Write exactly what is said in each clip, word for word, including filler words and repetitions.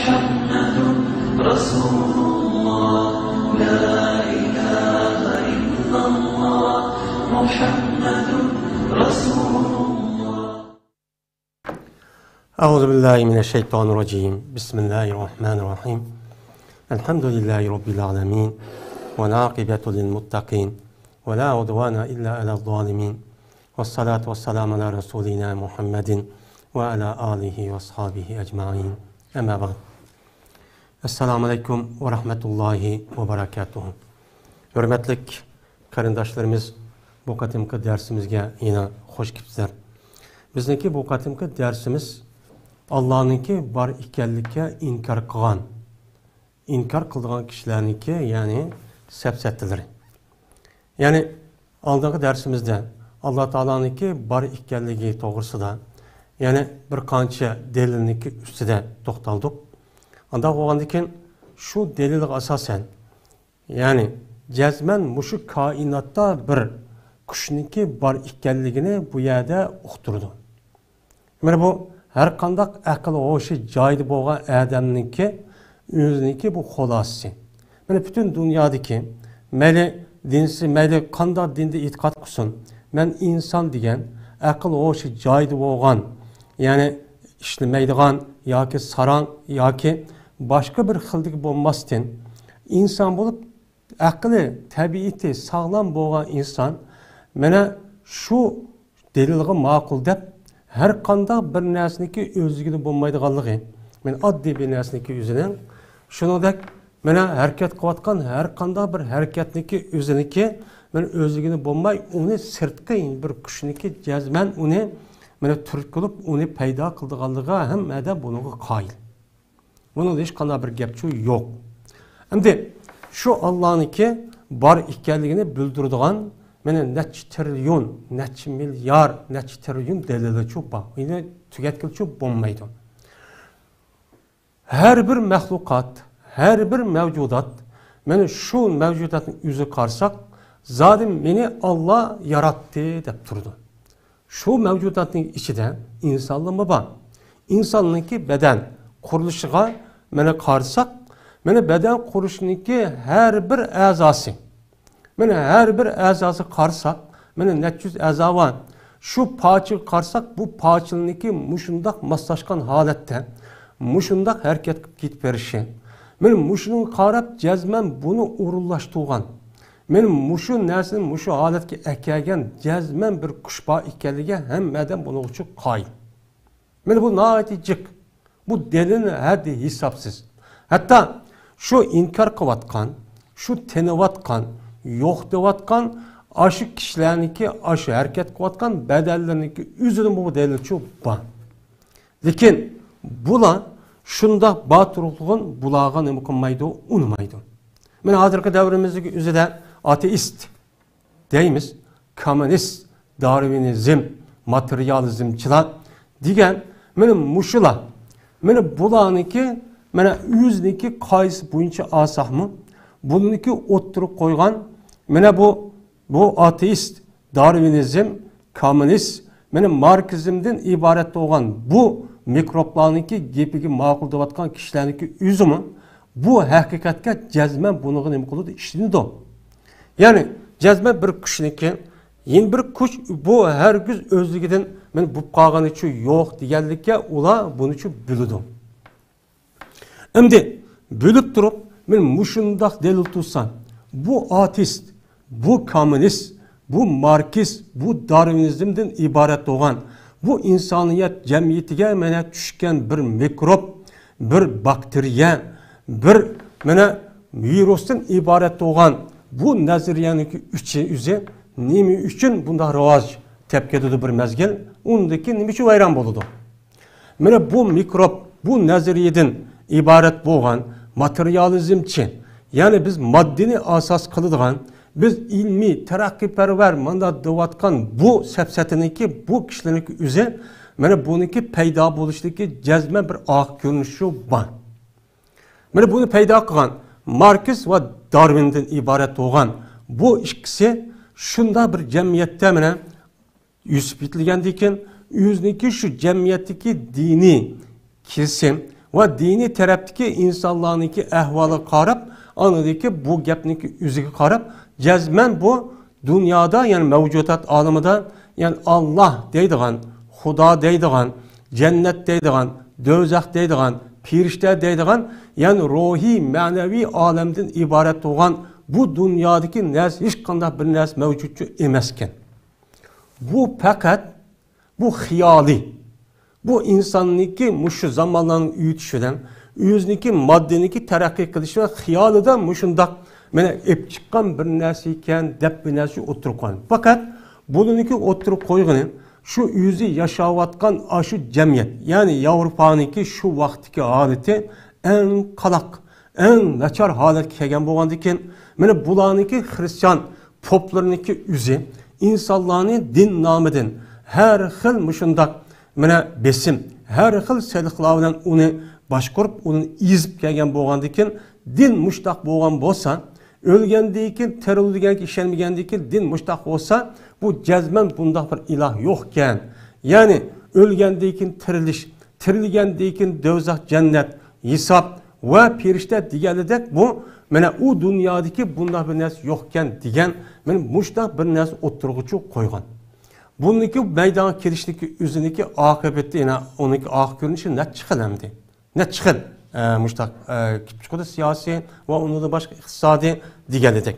محمد رسول الله، لا إله إلا الله، محمد رسول الله. أعوذ بالله من الشيطان الرجيم. بسم الله الرحمن الرحيم. الحمد لله رب العالمين. والعاقبة للمتقين. ولا عدوان إلا على الظالمين. والصلاة والسلام على رسولنا محمد وعلى آله وأصحابه أجمعين. أما بعد. السلام عليكم ورحمة الله وبركاته. ھۆرمەتلىك قېرىنداشلىرىمىز، بۇ قېتىمقى دەرسىمىزگە يەنە خۇش كېلىپسىلەر. بىزنىڭكى بۇ قېتىمقى دەرسىمىز ئاللانىڭكى بار ئىكەنلىكىگە ئىنكار قىلغان، ئىنكار قىلىدىغان كىشىلەرنىڭكى، يەنى سەپسەتىلىرى. يەنى ئالدىنقى دەرسىمىزدە ئاللا تائالانىڭكى بار ئىكەنلىكى توغرىسىدا يەنە بىر قانچە دەلىلنىڭكى ئۈستىدە توختالدۇق. ئانداق بولغاندىكىن شۇ دەلىلگە ئاساسەن، يەنى جەزمەن مۇشۇ كائىناتتا بىر كۈچنىڭكى بار ئىكەنلىكىنى بۇ يەردە ئۇقتۇرىدۇ. مانا بۇ ھەر قانداق ئەقىل ھوشى جايىدا بولغان ئادەمنىڭكى ئۆزىنىڭكى بۇ خۇلاسىسى. مانا پۈتۈن دۇنيادىكى مەيلى دىنسى، مەيلى قانداق دىندا ئېتىقاد قىلسۇن، مەن ئىنسان دېگەن ئەقىل ھوشى جايىدا بولغان، يەنى ئىشلىمەيدىغان ياكى ساراڭ ياكى باشقا بىر خىلدىكى بولماستىن، ئىنسان بولۇپ ئەقلى، تەبىئىتى ساغلام بولغان ئىنسان مانا شۇ دەلىلغا ماقۇل دەپ، ھەر قانداق بىر نەرسىنىڭكى ئۆزلۈكىدە بولمايدىغانلىقى، مانا ئاددىي بىر نەرسىنىڭكى ئۆزىنىڭ، شۇنىڭدەك مانا ھەرىكەت قىلىۋاتقان ھەر قانداق بىر ھەرىكەتنىڭكى ئۆزىنىڭكى مانا ئۆزلۈكىدە بولماي، ئۇنى سىرتقى بىر كۈچنىڭكى جەزمەن ئۇنى مانا تۈرتكە بولۇپ، ئۇنى پەيدا قىلىدىغانلىقىغا ھەممە ئادەم بۇنىڭغا قايىل. بۇنىڭدا ھېچقانداق بىر گەپچۇ يوق. ئەمدى شۇ ئاللانىڭكى بار ئىكەنلىكىنى بىلدۈرىدىغان مانا نەچچە تىرىليون، نەچچە مىليار، نەچچە تىرىليون دەلىلىچۇ بار. ئۇنى تۈگەتكىلىچۇ بولمايدۇ. ھەر بىر مەخلۇقات، ھەر بىر مەۋجۇدات، مانا شۇ مەۋجۇداتنىڭ ئۆزىگە قارىساق، زادى مېنى ئاللا ياراتتى دەپ تۇرىدۇ. شۇ مەۋجۇداتنىڭ ئىچىدە ئىنسانلارمۇ بار. ئىنساننىڭكى بەدەن قۇرۇلۇشىغا مانا قارىساق، مانا بەدەن قۇرۇلۇشىنىڭكى ھەر بىر ئەزاسى، مانا ھەر بىر ئەزاسىغا قارىساق، مانا نەچچە يۈز ئەزا بار. شۇ پارچىغا قارىساق، بۇ پارچىلىرىنىڭكى مۇشۇنداق ماسلاشقان ھالەتتە، مۇشۇنداق ھەرىكەت قىلىپ كېتىپ بېرىشى. مانا مۇشۇنىڭغا قاراپ جەزمەن بۇنى ئورۇنلاشتۇرغان، مانا مۇشۇ نەرسىنى مۇشۇ ھالەتكە ئەكەلگەن جەزمەن بىر كۈچ بار ئىكەنلىكىگە ھەممە ئادەم بۇنىڭغا قايىل. مانا بۇ ناھايىتى جىق. بۇ دەلىل ھەددى ھېسابسىز. ھەتتا شۇ ئىنكار قىلىۋاتقان، شۇ تېنىۋاتقان، يوق دەۋاتقان، ئاشۇ كىشىلەرنىڭكى، ئاشۇ ھەرىكەت قىلىۋاتقان بەدەنلىرىنىڭكى ئۆزىدىمۇ بۇ دەلىلچۇ بار. لېكىن بۇلار شۇنداق بار تۇرۇقلۇقىن بۇلارغا نېمە قىلمايدۇ، ئۇنىمايدۇ. مانا ھازىرقى دەۋرىمىزدىكى ئۆزىدە ئاتېئىست دەيمىز، كوممۇنىست، دارۋىنىزم، ماتېرىيالىزمچىلار دېگەن مانا مۇشۇلار. مانا بۇلارنىڭكى، مانا ئۆزىنىڭكى قائىدىسى بويىچە ئالساقمۇ، بۇنىڭكى ئوتتۇرىغا قويغان مانا بۇ، بۇ ئاتېئىست، دارۋىنىزم، كوممۇنىست، مانا ماركسىزمدىن ئىبارەت بولغان بۇ مىكروبلارنىڭكى گېپىگە ماقۇل دەۋاتقان كىشىلەرنىڭكى ئۆزىمۇ بۇ ھەقىقەتكە جەزمەن بۇنىڭغا نېمە قىلىدۇ؟ ئىشىنىدۇ. يەنى جەزمەن بىر كۈچنىڭكى، يەنە بىر كۈچ بۇ ھەرگىز ئۆزلۈكىدىن مانا بولۇپ قالغىنىچۇ يوق دېگەنلىككە ئۇلار بۇنىچۇ بىلىدۇ. ئەمدى بىلىپ تۇرۇپ، مەن مۇشۇنداق دەلىل تۇتسام، بۇ ئاتېئىست، بۇ كوممۇنىست، بۇ ماركسىست، بۇ دارۋىنىزمدىن ئىبارەت بولغان، بۇ ئىنسانىيەت جەمئىيىتىگە مانا چۈشكەن بىر مىكروب، بىر باكتېرىيە، بىر مانا ۋىرۇستىن ئىبارەت بولغان بۇ نەزەرىيەنىڭ ئۈچى، ئۆزى نېمە ئۈچۈن بۇنداق راۋاج تېپىپ كېتىدۇ بىر مەزگىل؟ ئۇندىن كېيىن نېمە ئۈچۈن ۋەيران بولىدۇ؟ مانا بۇ مىكروب، بۇ نەزەرىيەدىن ئىبارەت بولغان ماتېرىيالىزمچى، يەنى بىز ماددىنى ئاساس قىلىدىغان، بىز ئىلمىي، تەرەققىيپەرۋەر مانا دەۋاتقان بۇ سەپسەتىنىڭكى، بۇ كىشىلەرنىڭكى ئۆزى، مانا بۇنىڭكى پەيدا بولۇشىدىكى جەزمەن بىر ئارقا كۆرۈنۈشى بار. مانا بۇنى پەيدا قىلغان ماركس ۋە دارۋىندىن ئىبارەت بولغان بۇ ئىككىسى شۇنداق بىر جەمئىيەتتە مانا ئۆسۈپ يېتىلگەندىن كېيىن، ئۆزىنىڭكى شۇ جەمئىيەتتىكى دىنىي كېسىم، ۋە دىنىي تەرەپتىكى ئىنسانلارنىڭكى ئەھۋالىغا قاراپ، ئاندىكى بۇ گەپنىڭكى ئۆزىگە قاراپ، جەزمەن بۇ دۇنيادا، يەنى مەۋجۇدات ئالىمىدا، يەنى ئاللاھ دەيدىغان، خۇدا دەيدىغان، جەننەت دەيدىغان، دوزاخ دەيدىغان، پېرىشتە دەيدىغان، يەنى روھىي، مەنىۋى ئالەمدىن ئىبارەت بولغان بۇ دۇنيادىكى نەرسە، ھېچقانداق بىر نەرسە مەۋجۇتچۇ ئەمەسكەن. بۇ پەقەت، بۇ خىيالىي. بۇ ئىنساننىڭكى مۇشۇ زامانلارنىڭ ئۆتۈشى بىلەن، ئۆزىنىڭكى ماددىنىڭكى تەرەققىي قىلىشى ۋە خىيالىدا مۇشۇنداق مانا ئېلىپ چىققان بىر نەرسە ئىكەن دەپ بىر نەرسە ئوتتۇرىغا قويغان. پەقەت بۇنىڭكى ئوتتۇرىغا قويغىنى شۇ ئۆزى ياشاۋاتقان ئاشۇ جەمئىيەت، يەنى ياۋروپانىڭكى شۇ ۋاقىتتىكى ھالىتى ئەڭ قالاق، ئەڭ ناچار ھالەتكە كەلگەن بولغاندىكىن، مانا بۇلارنىڭكى خرىستىيان پوپلىرىنىڭكى ئۆزى ئىنسانلارنى دىن نامىدىن ھەر خىل مۇشۇنداق مانا بېسىم، ھەر خىل سېلىقلار بىلەن ئۇنى باشقۇرۇپ، ئۇنى ئېزىپ كەلگەن بولغاندىكىن، دىن مۇشتاق بولغان بولسا، ئۆلگەندىن كېيىن تىرىلىدىگەنگە ئىشەنمىگەندىن كېيىن دىن مۇشتاق بولسا، بۇ جەزمەن بۇنداق بىر ئىلاھ يوقكەن. يەنى ئۆلگەندىن كېيىن تىرىلىش، تىرىلگەندىن كېيىن دوزاخ، جەننەت، ھېساب ۋە پېرىشتە دېگەنلىدەك، بۇ مانا ئۇ دۇنيادىكى بۇنداق بىر نەرسە يوقكەن دېگەن، مانا مۇشۇنداق بىر نەرسە ئوتتۇرىغىچۇ قويغان. بۇنىڭكى مەيدانغا كېلىشنىكى ئۆزىنىڭكى ئاقىۋىتى، يەنە ئۇنىڭكى ئاخىر كۆرۈنۈشى نەچچە خىل ئەمدى. نەچچە خىل، ئە، مۇشتاق، ئە، كېلىپ چىقىدۇ، سىياسىي ۋە ئۇنىڭدىن باشقا ئىقتىسادىي دېگەنلىدەك.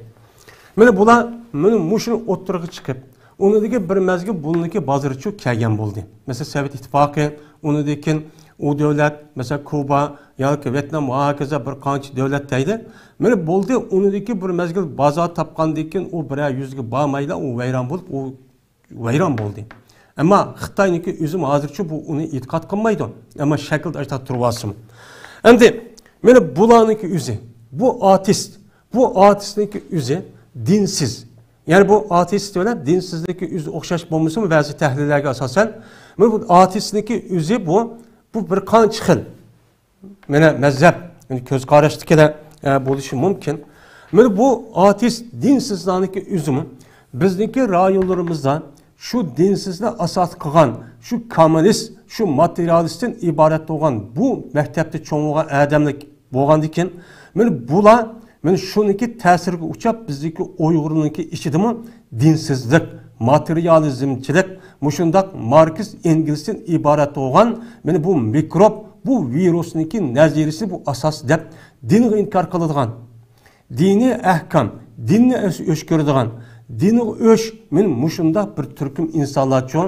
مانا بۇلار مانا مۇشۇنى ئوتتۇرىغا چىقىپ، ئۇنىڭدىكى بىر مەزگىل بۇنىڭكى بازىرىچۇ كەلگەن بولدى. مەسىلەن، سوۋېت ئىتتىپاقى، ئۇنىڭدىن كېيىن ئۇ دۆلەت، مەسىلەن، كۇبا ياكى ۋيېتنام ۋە ھاكازا بىر قانچە دۆلەت دەيدۇ. مانا بولدى، ئۇنىڭدىكى بىر مەزگىل بازار تاپقاندىن كېيىن ئۇ بىرەر يۈزگە بارمايلا، ئۇ ۋەيران بولۇپ، ئۇ ۋەيران بولدى. ئەمما خىتاينىڭكى ئۆزىمۇ ھازىرچە بۇ ئۇنى ئېتىقاد قىلمايدۇ. ئەمما شەكىلدە ئاشۇنداق تۇرۇۋالسىمۇ. ئەمدى مانا بۇلارنىڭكى ئۆزى، بۇ ئارتىست، بۇ ئارتىستنىڭكى ئۆزى دىنسىز. يەنى بۇ ئارتىست بىلەن دىنسىزلىكى ئۆزى ئوخشاش بولمىسىمۇ، بەزى تەھلىللەرگە ئاساسەن، مانا بۇ ئارتىستنىڭكى ئۆزى بۇ، بۇ بىر قانچە خىل مانا مەزھەپ، يەنى كۆز قاراشتىكىلا، ئە، بولۇشى مۇمكىن. مانا بۇ ئارتىست دىنسىزلارنىڭكى ئۆزىمۇ بىزنىڭكى رايونلىرىمىزدا شۇ دىنسىزنى ئاساس قىلغان، شۇ كوممۇنىست، شۇ ماتېرىيالىستتىن ئىبارەت بولغان بۇ مەكتەپتە چوڭ بولغان ئادەملەر بولغاندىكىن، مانا بۇلار، مانا شۇنىڭكى تەسىرىگە ئۇچراپ، بىزدىكى ئۇيغۇرنىڭكى ئىچىدىمۇ دىنسىزلىك، ماتېرىيالىزمچىلىك، مۇشۇنداق ماركس ئېنگېلستىن ئىبارەت بولغان، مانا بۇ مىكروب، بۇ ۋىرۇسنىڭكى نەزەرىيىسى بۇ ئاساس دەپ دىنغا ئىنكار قىلىدىغان، دىنىي ئەھكام، دىننى ئۆچ-، ئۆچ كۆرىدىغان، دىنغا ئۆچ، مانا مۇشۇنداق بىر تۈركۈم ئىنسانلارچۇ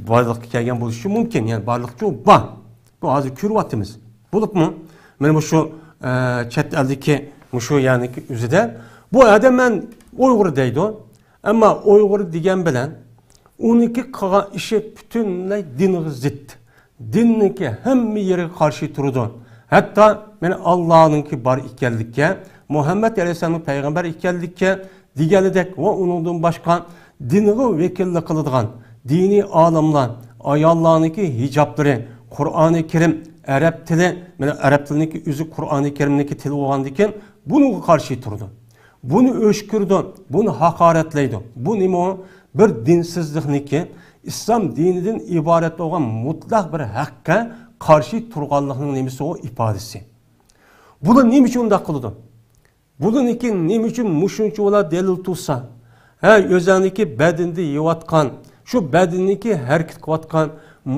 بارلىققا كەلگەن بولۇشى مۇمكىن، يەنى بارلىقچۇ بار. بۇ ھازىر كۆرۈۋاتىمىز. بولۇپمۇ، مانا مۇشۇ، ئە، چەت ئەلدىكى مۇشۇ يەرنىڭكى ئۆزىدە بۇ ئادەم مەن ئۇيغۇر دەيدۇ. ئەمما ئۇيغۇر دېگەن بىلەن ئۇنىڭكى قىلغان ئىشى پۈتۈنلەي دىنغا زىت. دىننىڭكى ھەممە يېرىگە قارشى تۇرىدۇ. ھەتتا مانا ئاللانىڭكى بار ئىكەنلىككە، مۇھەممەد ئەلەيھىسسالامنىڭ پەيغەمبەر ئىكەنلىككە، دېگەنىدەك ۋە ئۇنىڭدىن باشقا دىنغا ۋەكىللىك قىلىدىغان دىنىي ئالىملار، ئاياللارنىڭكى ھىجابلىرى، قۇرئانى كەرىم ئەرەب تىلى، مانا ئەرەب تىلىنىڭكى ئۆزى قۇرئانى كەرىمنىڭكى تىلى بولغاندىكىن بۇنىڭغا قارشى تۇرىدۇ. بۇنى ئۆچ كۆرىدۇ، بۇنى ھاقارەتلەيدۇ. بۇ نېمە ئۇ؟ بىر دىنسىزلىقنىڭكى، ئىسلام دىنىدىن ئىبارەت بولغان مۇتلەق بىر ھەققە قارشى تۇرغانلىقنىڭ نېمىسى ئۇ؟ ئىپادىسى. بۇلار نېمە ئۈچۈن ئۇنداق قىلىدۇ؟ بۇلارنىڭكى نېمە ئۈچۈن مۇشۇنچىۋالا دەلىل تۇرسا؟ ھە، ئۆزەڭنىڭكى بەدىنىدە يەۋاتقان، شۇ بەدىنىڭكى ھەرىكەت قىلىۋاتقان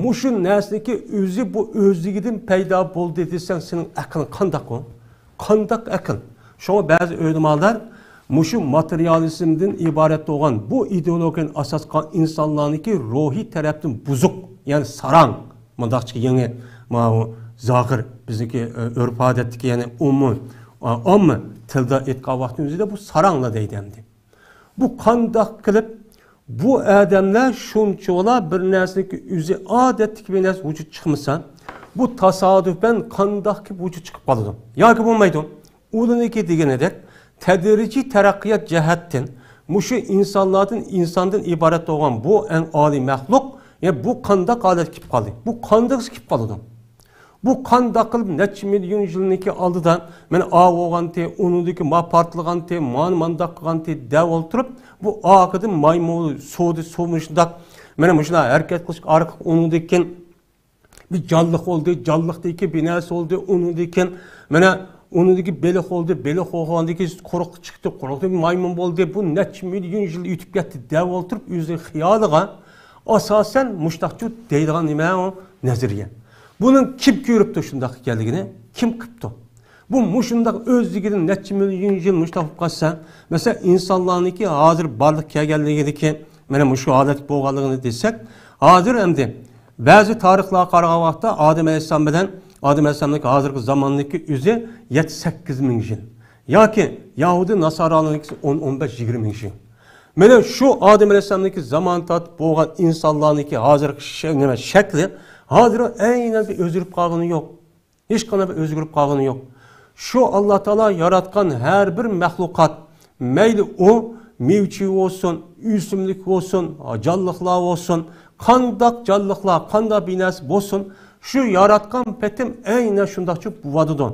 مۇشۇ نەرسىنىڭكى ئۆزى بۇ ئۆزلۈكىدىن پەيدا بولدى دېسەڭ، سېنىڭ ئەقلىڭ قانداق ئۇ؟ قانداق ئەقىل؟ شۇڭا بەزى ئۆلىمالار مۇشۇ ماتېرىيالىزمدىن ئىبارەت بولغان بۇ ئىدېئولوگىيەنى ئاساس قىلغان ئىنسانلارنىڭكى روھىي تەرەپتىن بۇزۇق، يەنى ساراڭ، مۇنداقچە يېڭى، ماۋۇ زاغىر، بىزنىڭكى، ئۆرپ-ئادەتتىكى، يەنى ئومۇم، ئامما تىلدا ئېيتقان ۋاقتىمىزدا بۇ ساراڭلار دەيدۇ ئەمدى. بۇ قانداق قىلىپ، بۇ ئادەملەر شۇنچىۋالا بىر نەرسىنىڭكى ئۆزى ئادەتتىكى بىر نەرسە ۋۇجۇد چىقمىسا، بۇ تاسادىپەن قانداق قىلىپ ۋۇجۇد چىقىپ قالىدۇ؟ ياكى بولمايدۇ؟ ئۇلىنىكى دېگىنىدەك، تەدرىجىي تەرەققىيات جەھەتتىن مۇشۇ ئىنسانلاردىن، ئىنساندىن ئىبارەت بولغان بۇ ئەڭ ئالىي مەخلۇق، يا بۇ قانداق ھالەتكە كېلىپ قالدى؟ بۇ قانداق كېلىپ قالىدۇ؟ بۇ قانداق قىلىپ نەچچە مىليون يىلنىڭكى ئالدىدا مانا ئاۋۇ بولغانتى، ئۇنىڭدىكى ما پارتلىغانتى، مانى مانداق قىلغانتى دەپ ئولتۇرۇپ، بۇ ئارقىدىن مايمۇ سودى سۇ مۇشۇنداق، مانا مۇشۇنداق ھەرىكەت قىلىش ئارقىلىق ئۇنىڭدىن كېيىن بىر جانلىق بولدى، جانلىقتىن كېيىن بىر نەرسە بولدى، ئۇنىڭدىن كېيىن مانا ئۇنىڭدىن كېيىن بېلىق بولدى، بېلىق بولغاندىن كېيىن قۇرۇق چىقتى، قۇرۇقتىن مايمۇن بولدى. بۇ نەچچە مىليون يىل ئۆتۈپ كەتتى دەپ ئولتۇرۇپ، ئۆزىنىڭ خىيالىغا ئاساسەن مۇشتاقچۇ دەيدىغان نېمە ئۇ نەزەرىيە. بۇنىڭ كىم كۆرۈپتۇ شۇنداق ئىكەنلىكىنى؟ كىم قىپتۇ؟ بۇ مۇشۇنداق ئۆزلۈكىدىن نەچچە مىليون يىل مۇشۇنداق بولۇپ قالسا، مەسىلەن، ئىنسانلارنىڭكى ھازىر بارلىققا كەلگەنلىكىدىكى مانا مۇشۇ ھالەت بولغانلىقىنى دېسەك، ھازىر ئەمدى بەزى تارىخلارغا قارىغان ۋاقىتتا ئادەم ئەلەيھىسسالام بىلەن ئادەم ئەلەيھىسسالامنىڭكى ھازىرقى زاماننىڭكى ئۆزى يەتتە سەككىز مىڭ يىل. ياكى يەھۇدىي ناسارانىڭكى ئون، ئون بەش، يىگىرمە مىڭ يىل. مانا شۇ ئادەم ئەلەيھىسسالامنىڭكى زامانى تارتىپ بولغان ئىنسانلارنىڭكى ھازىرقى شە-، نېمە، شەكلى ھازىر ئەينەن بىر ئۆزگىرىپ قالغىنى يوق. ھېچقانداق بىر ئۆزگىرىپ قالغىنى يوق. شۇ ئاللا تائالا ياراتقان ھەر بىر مەخلۇقات، مەيلى ئۇ مېۋىچى بولسۇن، ئۆسۈملۈك بولسۇن، جانلىقلار بولسۇن، قانداق جانلىقلار، قانداق بىر نەرسە بولسۇن، شۇ ياراتقان پېتىم ئەينەن شۇنداقچۇ بولۇۋاتىدۇ.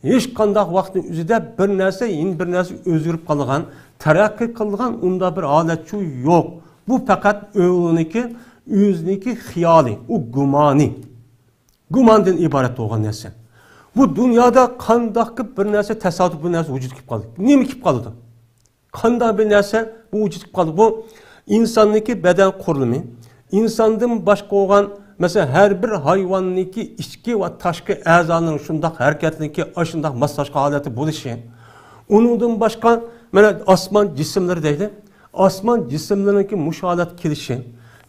ھېچقانداق ۋاقىتنىڭ ئۆزىدە بىر نەرسە يەنە بىر نەرسە ئۆزگىرىپ قالىدىغان، تەرەققىي قىلىدىغان ئۇنداق بىر ھالەتچۇ يوق. بۇ پەقەت ئۆزىنىڭكى، ئۆزىنىڭكى خىيالى، ئۇ گۇمانى. گۇماندىن ئىبارەت بولغان نەرسە. بۇ دۇنيادا قانداقكى بىر نەرسە تاسادىپ بىر نەرسە ۋۇجۇدقا كېلىپ قالدى. نېمە كېلىپ قالىدۇ؟ قانداق بىر نەرسە بۇ ۋۇجۇدقا كېلىپ قالدى؟ بۇ ئىنساننىڭكى بەدەن قۇرۇلۇمى، ئىنساندىن باشقا بولغان، مەسىلەن، ھەر بىر ھايۋاننىڭكى ئىچكى ۋە تاشقى ئەزالىرىنىڭ شۇنداق ھەرىكەتلىكى، ئاشۇنداق ماسلاشقان ھالەتتە بولۇشى. ئۇنىڭدىن باشقا، مانا ئاسمان جىسىملىرى دەيدۇ. ئاسمان جىسىملىرىنىڭكى مۇشۇ ھالەتكە كېلىشى،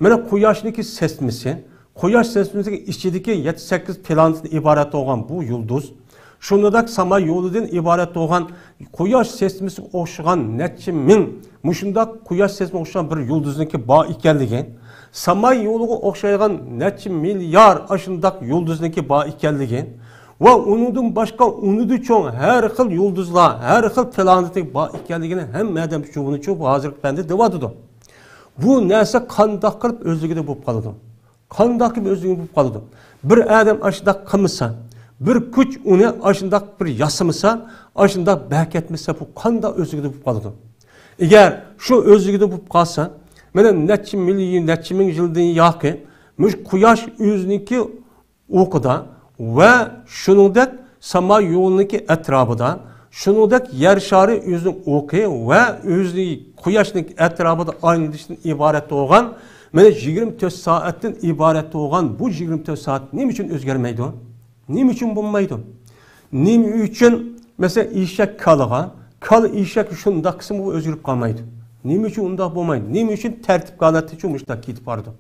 مانا قۇياشنىڭكى سېسمىسى، قۇياش سېسمىسىنىڭ ئىچىدىكى يەتتە سەككىز پلانېتتىن ئىبارەت بولغان بۇ يۇلدۇز، شۇنداق ساما يولىدىن ئىبارەت بولغان قۇياش سېسمىسىگە ئوخشىغان نەچچە مىڭ مۇشۇنداق قۇياش سېسمىسىگە ئوخشىغان بىر يۇلدۇزنىڭكى بار ئىكەنلىكى، ساما يولىغا ئوخشايدىغان نەچچە مىليار ئاشۇنداق يۇلدۇزنىڭكى بار ئىكەنلىكى، ۋە ئۇنىڭدىن باشقا ئۇنىڭدىن چوڭ ھەر خىل يۇلدۇزلار، ھەر خىل پلانېتنىڭ بار ئىكەنلىكىنى ھەممە ئادەم شۇ، بۇنى شۇ ھازىرقى پەندە دەۋاتىدۇ. بۇ نەرسە قانداق قىلىپ ئۆزلۈكىدە بولۇپ قالىدۇ؟ قانداق قىلىپ ئۆزلۈكىدە بولۇپ قالىدۇ؟ بىر ئادەم ئاشۇنداق قىلمىسا، بىر كۈچ ئۇنى ئاشۇنداق بىر ياسىمىسا، ئاشۇنداق بەرىكەتمىسە، بۇ قانداق ئۆزلۈكىدە بولۇپ قالىدۇ؟ ئەگەر شۇ ئۆزلۈكىدە بولۇپ قالسا، مانا نەچچە مىليون، نەچچە مىڭ يىلدىن ياقى مۇشۇ قۇياش ئۆزىنىڭكى ئوقىدا ۋە شۇنىڭدەك ساما يولىنىڭكى ئەتراپىدا، شۇنىڭدەك يەر شارى ئۆزىنىڭ ئوقى ۋە ئۆزى قۇياشنىڭ ئەتراپىدا ئايلىنىشتىن ئىبارەت بولغان، مانا يىگىرمە تۆت سائەتتىن ئىبارەت بولغان بۇ يىگىرمە تۆت سائەت نېمە ئۈچۈن ئۆزگەرمەيدۇ؟ نېمە ئۈچۈن بولمايدۇ؟ نېمە ئۈچۈن، مەسىلەن، ئېشەك كالىغا، كالا ئېشەك شۇنداق قىلسىمۇ ئۆزگىرىپ قالمايدۇ؟ نېمە ئۈچۈن ئۇنداق بولمايدۇ؟ نېمە ئۈچۈن تەرتىپ ھالەتتىچۇ مۇشۇنداق كېتىپ بارىدۇ؟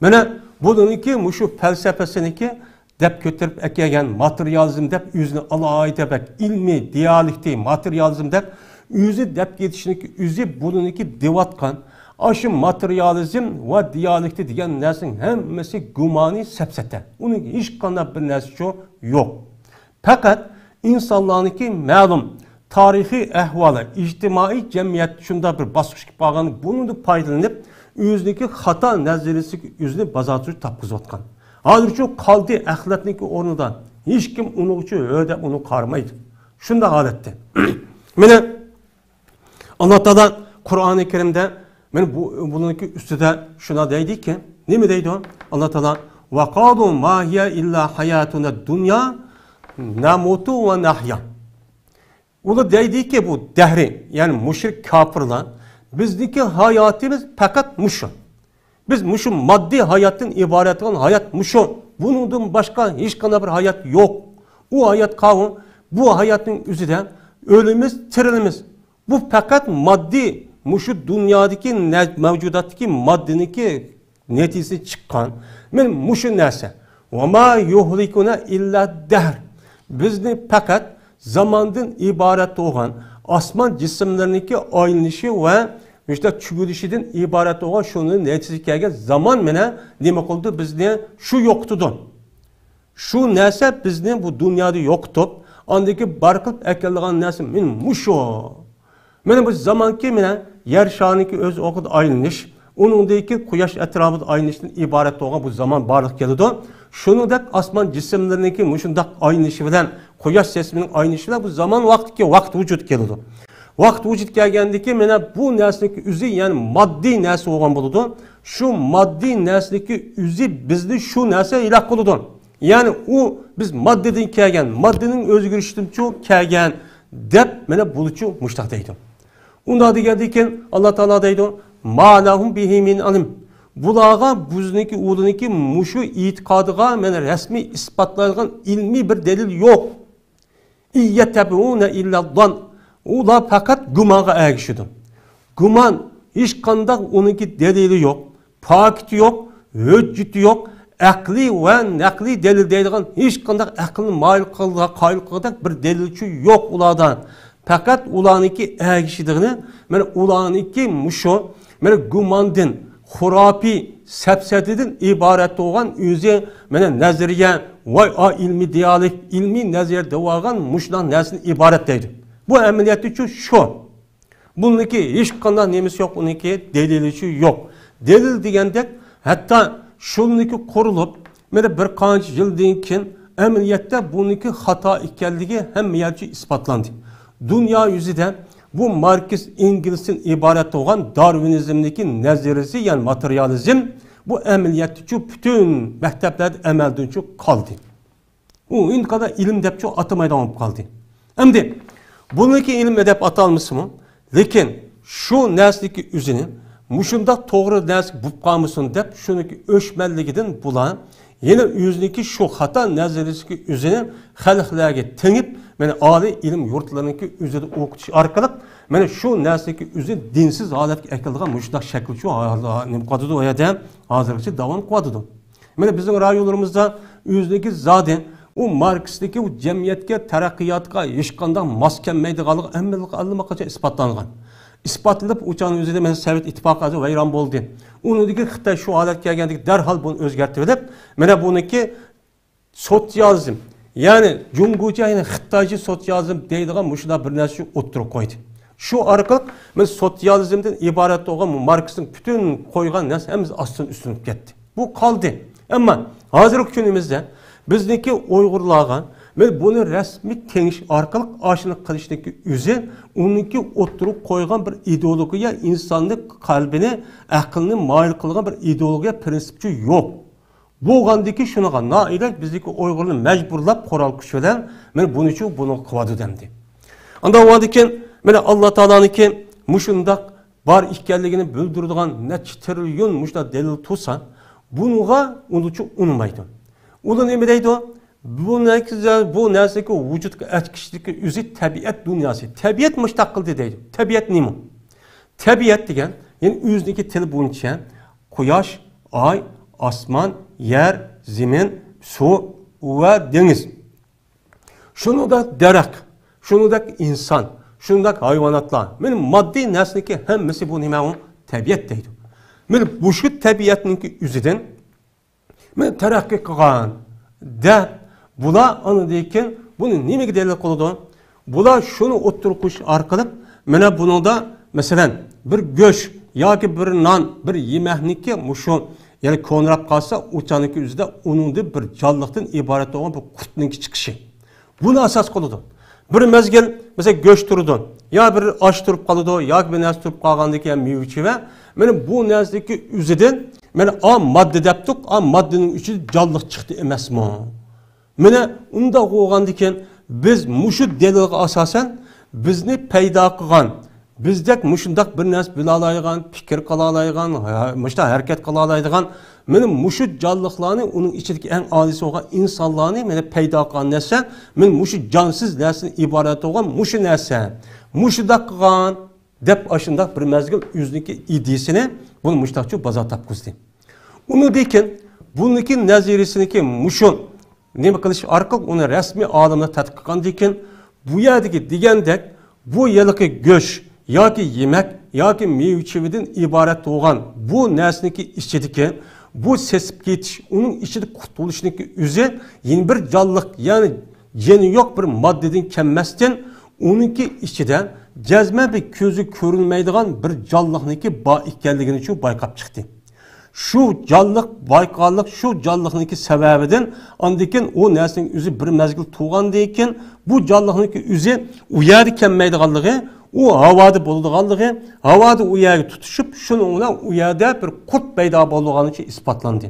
مانا بۇنىڭكى مۇشۇ پەلسەپىسىنىڭكى دەپ كۆتۈرۈپ ئەكەلگەن ماتېرىيالىزم دەپ ئۆزىنى ئالاھىدە بەك ئىلمىي دىيالېكتى ماتېرىيالىزم دەپ ئۆزى دەپ كېتىشنىڭكى ئۆزى بۇنىڭكى دەۋاتقان ئاشۇ ماتېرىيالىزم ۋە دىيالېكتى دېگەن نەرسىنىڭ ھەممىسى گۇمانى سەپسەتە. ئۇنىڭ ھېچقانداق بىر نەرسىچۇ يوق. پەقەت ئىنسانلارنىڭكى مەلۇم تارىخىي ئەھۋالى، ئىجتىمائىي جەمئىيەت شۇنداق بىر باسقۇچقا بارغان، بۇنىڭدىن پايدىلىنىپ، ئۆزىنىڭكى خاتا نەزەرىيىسىگە ئۆزىنى بازارچۇ تاپقۇزۇۋاتقان. ھازىرچۇ قالدى ئەخلەتنىڭكى ئورنىدا، ھېچكىم ئۇنىڭغىچۇ ھۆ دەپ ئۇنى قارىمايدۇ. شۇنداق ھالەتتە. مانا ئاللا تائالا قۇرئانى كەرىمدە مانا بۇ، بۇنىڭكى ئۈستىدە شۇنداق دەيدىكى، نېمە دەيدۇ؟ ئاللا تائالا، «وقالوا ما هي إلا حياتنا الدنيا نموت ونحيا». ئۇلار دەيدىكى، بۇ دەھرى، يەنى مۇشرىك كاپىرلار، بىزنىڭكى ھاياتىمىز پەقەت مۇشۇ. بىز مۇشۇ ماددىي ھاياتتىن ئىبارەت بولغان ھايات مۇشۇ. بۇنىڭدىن باشقا ھېچقانداق بىر ھايات يوق. ئۇ ھايات قاۋۇ، بۇ ھاياتنىڭ ئۆزىدە ئۆلىمىز، تىرىلىمىز. بۇ پەقەت ماددىي، مۇشۇ دۇنيادىكى نە-، مەۋجۇداتتىكى ماددىنىڭكى نەتىجىسى چىققان. مانا مۇشۇ نەرسە. «وما يهلكنا إلا الدهر». بىزنى پەقەت زاماندىن ئىبارەت بولغان، ئاسمان جىسىملىرىنىڭكى ئايلىنىشى ۋە مۇشۇنداق چۆكۈلۈشىدىن ئىبارەت بولغان شۇنىڭ نەتىجىسىگە كەلگەن زامان مانا نېمە قىلىدۇ؟ بىزنى شۇ يوقىتىدۇ. شۇ نەرسە بىزنى بۇ دۇنيادا يوقىتىپ، ئاندىن كېيىن بار قىلىپ ئەكېلىدىغان نەرسە مانا مۇشۇ. مانا بۇ زامانكى مانا يەر شارىنىڭكى ئۆز ئوقىدا ئايلىنىش، ئۇنىڭدىن كېيىن قۇياش ئەتراپىدا ئايلىنىشتىن ئىبارەت بولغان بۇ زامان بارلىققا كېلىدۇ. شۇنىڭدەك ئاسمان جىسىملىرىنىڭكى مۇشۇنداق ئايلىنىشى بىلەن، قۇياش سېسىمىنىڭ ئايلىنىشى بىلەن بۇ زامان ۋاقىتتىكى ۋاقىت ۋۇجۇدقا كېلىدۇ. ۋاقىت ۋۇجۇدقا كەلگەندىكى مانا بۇ نەرسىنىڭكى ئۆزى، يەنى ماددىي نەرسە بولغان بولىدۇ. شۇ ماددىي نەرسىنىڭكى ئۆزى بىزنى شۇ نەرسە ھالاك قىلىدۇ. يەنى ئۇ بىز ماددىدىن كەلگەن، ماددىنىڭ ئۆزگىرىشىدىنچۇ كەلگەن دەپ مانا بۇنىچۇ مۇشتاق دەيدۇ. ئۇنداق دېگەندىن كېيىن ئاللا تائالا دەيدۇ، ما لەھۇم بىھى مىن ئىلم. بۇلارغا بىزنىڭكى ئۇلىنىڭكى مۇشۇ ئېتىقادىغا مانا رەسمىي ئىسپاتلايدىغان ئىلمىي بىر دەلىل يوق. ئىن يەتتەبىئۇنە ئىللە زەنن. ئۇلار پەقەت گۇمانغا ئەگىشىدۇ. گۇمان، ھېچقانداق ئۇنىڭكى دەلىلى يوق، پاكىتى يوق، ھۆججىتى يوق، ئەقلىي ۋە نەقلىي دەلىل دەيدىغان ھېچقانداق ئەقىلنى مايىل قىلغا-، قايىل قىلغۇدەك بىر دەلىلچۇ يوق ئۇلاردا. پەقەت ئۇلارنىڭكى ئەگىشىدىغىنى، مانا ئۇلارنىڭكى مۇشۇ، مانا گۇماندىن، خۇراپىي، سەپسەتىدىن ئىبارەت بولغان ئۆزى، مانا نەزەرىيە، ۋاي ئا ئىلمىي دىيالېكت، ئىلمىي نەزەرىيە دەۋالغان مۇشۇنداق نەرسىدىن ئىبارەت دەيدۇ. بۇ ئەمەلىيەتتىچۇ شۇ. بۇنىڭكى ھېچقانداق نېمىسى يوق، ئۇنىڭكى دەلىلىچۇ يوق. دەلىل دېگەندەك، ھەتتا شۇنىڭكى قۇرۇلۇپ، مانا بىر قانچە يىلدىن كېيىن ئەمەلىيەتتە بۇنىڭكى خاتا ئىكەنلىكى ھەممە يەرچە ئىسپاتلاندى. دۇنيا يۈزىدە بۇ ماركس ئېنگېلستىن ئىبارەت بولغان دارۋىنىزمدىكى نەزەرىيىسى، يەنى ماتېرىيالىزم، بۇ ئەمەلىيەتتىچۇ پۈتۈن مەكتەپلەردە ئەمەلدىنچۇ قالدى. ئۇ ئىنقادا ئىلىم دەپچۇ ئاتىمايدىغان بولۇپ قالدى. ئەمدى بۇنىڭكى ئىلىم دەپ ئاتالمىسىمۇ، لېكىن شۇ نەرسىنىڭكى ئۆزىنى مۇشۇنداق توغرا نەرسە بولۇپ قالمىسۇن دەپ، شۇنىڭكى ئۆچمەنلىكىدىن بۇلار يەنە ئۆزىنىڭكى شۇ خاتا نەزەرىيىسىنىڭكى ئۆزىنى خەلقلەرگە تېڭىپ، مانا ئالىي ئىلىم يۇرتلىرىنىڭكى ئۆزىدە ئوقۇتۇش ئارقىلىق، مانا شۇ نەرسىنىڭكى ئۆزىنى دىنسىز ھالەتكە ئەكېلىدىغان مۇشۇنداق شەكىلچۇ ھال-، نېمە قىلىۋاتىدۇ ئۇ يەردە؟ ھازىرغىچە داۋام قىلىۋاتىدۇ. مانا بىزنىڭ رايونلىرىمىزدا ئۆزىنىڭكى زادى ئۇ ماركسنىڭكى ئۇ جەمئىيەتكە، تەرەققىياتقا ھېچقانداق ماس كەلمەيدىغانلىقى ئەممىلىك-، ئاللىماقاچان ئىسپاتلانغان. ئىسپاتلىنىپ، ئۇ چاغنىڭ ئۆزىدە مانا سوۋېت ئىتتىپاقى ھازىر ۋەيران بولدى. ئۇنىڭدىن كېيىن خىتاي شۇ ھالەتكە كەلگەندىكىن دەرھال بۇنى ئۆزگەرتىۋېلىپ، مانا بۇنىڭكى سوتسىيالىزم، يەنى جۇڭگوچە، يەنى خىتايچە سوتسىيالىزم دەيدىغان مۇشۇنداق بىر نەرسە ئوتتۇرىغا قويدى. شۇ ئارقىلىق مانا سوتسىيالىزمدىن ئىبارەت بولغان ماركسنىڭ پۈتۈن قويغان نەرسە ھەممىسى ئاستىن ئۈستۈن كەتتى. بۇ قالدى. ئەمما ھازىرقى كۈنىمىزدە بىزنىڭكى ئۇيغۇرلارغا مانا بۇنى رەسمىي تېڭىش ئارقىلىق ئاشۇنى قىلىشنىڭكى ئۆزى ئۇنىڭكى ئوتتۇرىغا قويغان بىر ئىدېئولوگىيە، ئىنساننىڭ قەلبىنى، ئەقلىنى مايىل قىلغان بىر ئىدېئولوگىيە، پىرىنسىپچۇ يوق. بولغاندىكى شۇنىڭغا نائىلاج بىزدىكى ئۇيغۇرنى مەجبۇرلاپ قورال كۈچ بىلەن مانا بۇنىچۇ بۇنى قىلىۋاتىدۇ دەمدى. ئانداق بولغاندىكىن مانا ئاللا تائالانىڭكى مۇشۇنداق بار ئىكەنلىكىنى بىلدۈرىدىغان نەچچە تىرىليون مۇشۇنداق دەلىل تۇرسا، بۇنىڭغا ئۇنىچۇ ئۇنىمايدۇ. ئۇلار نېمە دەيدۇ؟ بۇ نەرسە، بۇ نەرسىنىڭكى ۋۇجۇدقا ئەكىشىشلىكى ئۆزى تەبىئەت دۇنياسى. تەبىئەت مۇشۇنداق قىلدى دەيدۇ. تەبىئەت نېمە؟ تەبىئەت دېگەن، يەنى ئۆزىنىڭكى تىلى بويىچە قۇياش، ئاي، ئاسمان، يەر، زېمىن، سۇ ۋە دېڭىز. شۇنىڭدەك دەرەخ، شۇنىڭدەك ئىنسان، شۇنىڭدەك ھايۋاناتلار. مانا ماددىي نەرسىنىڭكى ھەممىسى بۇ نېمە ئۇ؟ تەبىئەت دەيدۇ. مانا مۇشۇ تەبىئەتنىڭكى ئۆزىدىن مانا تەرەققىي قىلغان دەپ، بۇلار ئاندىن كېيىن بۇنى نېمىگە دەلىل قىلىدۇ؟ بۇلار شۇنى ئوتتۇرىغا قويۇش ئارقىلىق، مانا بۇنىڭدا، مەسىلەن، بىر گۆش ياكى بىر نان، بىر يېمەكنىكى مۇشۇ، يەنى كونىراپ قالسا، ئۇ چاغنىڭكى ئۆزىدە ئۇنىڭدىن بىر جانلىقتىن ئىبارەت بولغان بىر قۇرتنىڭكى چىقىشى. بۇنى ئاساس قىلىدۇ. بىر مەزگىل، مەسىلەن، گۆش تۇرىدۇ، يا بىر ئاش تۇرۇپ قالىدۇ، ياكى بىر نەرسە تۇرۇپ قالغاندىن كېيىن مېۋە-چېۋە، مانا بۇ نەرسىدىكى ئۆزىدىن، مانا ئا ماددا دەپتۇق، ئا ماددىنىڭ ئىچىدە جانلىق چىقتى ئەمەسمۇ؟ مانا ئۇنداق بولغاندىكىن، بىز مۇشۇ دەلىلگە ئاساسەن، بىزنى پەيدا قىلغان، بىزدەك مۇشۇنداق بىر نەرسە بىلالايدىغان، پىكىر قىلالايدىغان، ھە-، مۇشۇنداق ھەرىكەت قىلالايدىغان، مانا مۇشۇ جانلىقلارنى، ئۇنىڭ ئىچىدىكى ئەڭ ئالىيسى بولغان ئىنسانلارنى مانا پەيدا قىلغان نەرسە، مانا مۇشۇ جانسىز نەرسىدىن ئىبارەت بولغان مۇشۇ نەرسە. مۇشۇنداق قىلغان دەپ، ئاشۇنداق بىر مەزگىل ئۆزىنىڭكى ئىدىيىسىنى بۇنى مۇشۇنداقچە بازار تاپقۇزدى. ئۇنىڭدىن كېيىن بۇنىڭكى نەزەرىيىسىنىڭكى مۇشۇ نېمە قىلىش ئارقىلىق ئۇنى رەسمىي ئالىملار تەتقىق قىلغاندىن كېيىن، بۇ يەردىكى دېگەندەك، بۇ ھېلىقى گۆش ياكى يېمەك ياكى مېۋە-چېۋىدىن ئىبارەت بولغان بۇ نەرسىنىڭكى ئىچىدىكى بۇ سېسىپ كېتىش، ئۇنىڭ ئىچىدە قۇتۇلۇشنىڭكى ئۆزى يەنە بىر جانلىق، يەنى جېنى يوق بىر ماددىدىن كەلمەستىن، ئۇنىڭكى ئىچىدە جەزمەن بىر كۆزى كۆرۈنمەيدىغان بىر جانلىقنىڭكى بار ئىكەنلىكىنىچۇ بايقاپ چىقتى. شۇ جانلىق بايقاللىق، شۇ جانلىقنىڭكى سەۋەبىدىن ئاندىن كېيىن ئۇ نەرسىنىڭ ئۆزى بىر مەزگىل تۇرغاندىن كېيىن، بۇ جانلىقنىڭكى ئۆزى ئۇ يەردە كەلمەيدىغانلىقى، ئۇ ھاۋادا بولىدىغانلىقى، ھاۋادا ئۇ يەرگە تۇتىشىپ، شۇنىڭ بىلەن ئۇ يەردە بىر قۇرت پەيدا بولىدىغانلىقى ئىسپاتلاندى.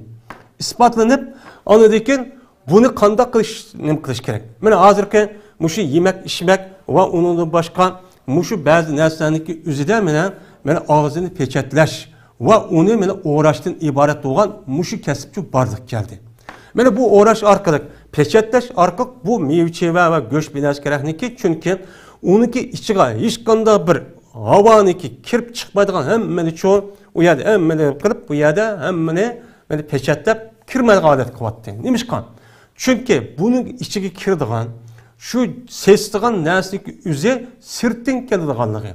ئىسپاتلىنىپ، ئاندىن كېيىن بۇنى قانداق قىلىش، نېمە قىلىش كېرەك؟ مانا ھازىرقى مۇشۇ يېمەك، ئىچمەك ۋە ئۇنىڭدىن باشقا مۇشۇ بەزى نەرسىلەرنىڭكى ئۆزىدە مانا، مانا ئاغزىنى پېچەتلەش ۋە ئۇنى مانا ئوراشتىن ئىبارەت بولغان مۇشۇ كەسىپچۇ بارلىققا كەلدى. مانا بۇ ئوراش ئارقىلىق، پېچەتلەش ئارقىلىق بۇ مېۋە-چېۋە ۋە گۆش بىر نەرسە كېرەكنىكى، چۈنكى ئۇنىڭكى ئىچىگە ھېچقانداق بىر ھاۋانىڭكى كىرىپ چىقمايدىغان ھەممىنى چۇ، ئۇ يەردە ھەممىنى قىلىپ، بۇ يەردە ھەممىنى مانا پېچەتلەپ كىرمەيدىغان ھالەتكە قىلىۋەتتى. نېمىشقا؟ چۈنكى بۇنىڭ ئىچىگە كىرىدىغان، شۇ سېسىتىدىغان نەرسىنىڭكى ئۆزى سىرتتىن كېلىدىغانلىقى،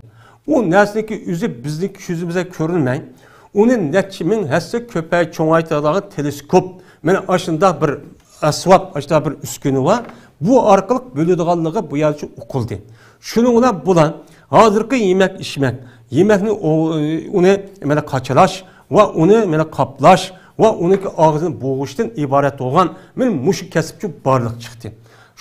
ئۇ نەرسىنىڭكى ئۆزى بىزنىڭ كۆزىمىزگە كۆرۈنمەي، ئۇنى نەچچە مىڭ ھەسسە كۆپەي چوڭايتىدىغان تېلېسكوپ، مانا ئاشۇنداق بىر ئەسۋاب، ئاشۇنداق بىر ئۈسكۈنە بار. بۇ ئارقىلىق بىلىدىغانلىقى بۇ يەرچە ئۇقۇلدى. شۇنىڭ بىلەن بۇلار ھازىرقى يېمەك-ئىچمەك، يېمەكنى ئۇ-، ئۇنى مانا قاچىلاش ۋە ئۇنى مانا قاپلاش ۋە ئۇنىڭكى ئاغزىنى بوغۇشتىن ئىبارەت بولغان مانا مۇشۇ كەسىپچۇ بارلىققا چىقتى.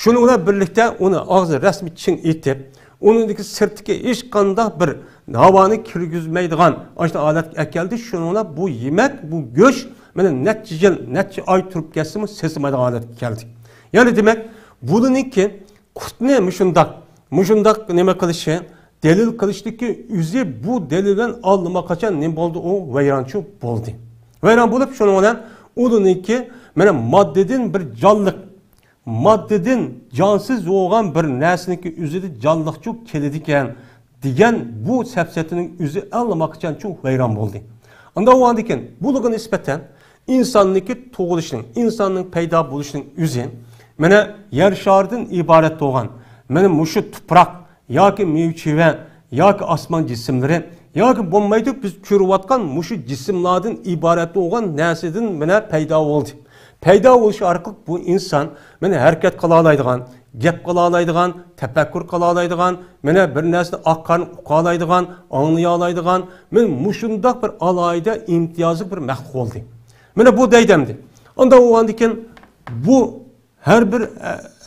شۇنىڭ بىلەن بىرلىكتە ئۇنى ئاغزى رەسمىي چىڭ ئېتىپ، ئۇنىڭدىكى سىرتتىكى ھېچقانداق بىر ھاۋانى كىرگۈزمەيدىغان ئاشۇنداق ھالەتكە ئەكەلدى. شۇنىڭ بىلەن بۇ يېمەك، بۇ گۆش مانا نەچچە يىل، نەچچە ئاي تۇرۇپ كەتسىمۇ سېسىمايدىغان ھالەتكە كەلدى. يەنى دېمەك، بۇنىڭكى قۇرتنى مۇشۇنداق، مۇشۇنداق نېمە قىلىشى، دەلىل قىلىشتىكى ئۆزى بۇ دەلىل بىلەن ئاللىماقاچان نېمە بولدى؟ ئۇ ۋەيرانچۇ بولدى. ۋەيران بولۇپ، شۇنىڭ بىلەن ئۇنىڭكى مانا ماددىدىن بىر جانلىق، ماددىدىن جانسىز بولغان بىر نەرسىنىڭكى ئۆزىدە جانلىقچۇ كېلىدىكەن دېگەن بۇ سەپسەتىنىڭ ئۆزى ئاللىماقاچانچۇ ۋەيران بولدى. ئاندا بولغاندىكىن بۇلارغا نىسبەتەن ئىنساننىڭكى تۇغۇلۇشىنىڭ، ئىنساننىڭ پەيدا بولۇشىنىڭ ئۆزى مانا يەر شارىدىن ئىبارەت بولغان، مانا مۇشۇ تۇپراق ياكى مېۋە-چېۋە ياكى ئاسمان جىسىملىرى ياكى بولمايدۇ، بىز كۆرۈۋاتقان مۇشۇ جىسىملاردىن ئىبارەت بولغان نەرسىدىن مانا پەيدا بولدى. پەيدا بولۇش ئارقىلىق بۇ ئىنسان مانا ھەرىكەت قىلالايدىغان، گەپ قىلالايدىغان، تەپەككۇر قىلالايدىغان، مانا بىر نەرسىنى ئاق-قارا ئۇقالايدىغان، ئاڭلىيالايدىغان، مانا مۇشۇنداق بىر ئالاھىدە ئىمتىيازلىق بىر مەخلۇق بولدى. مانا بۇ دەيدۇ ئەمدى. ئاندا بولغاندىكىن بۇ ھەر بىر،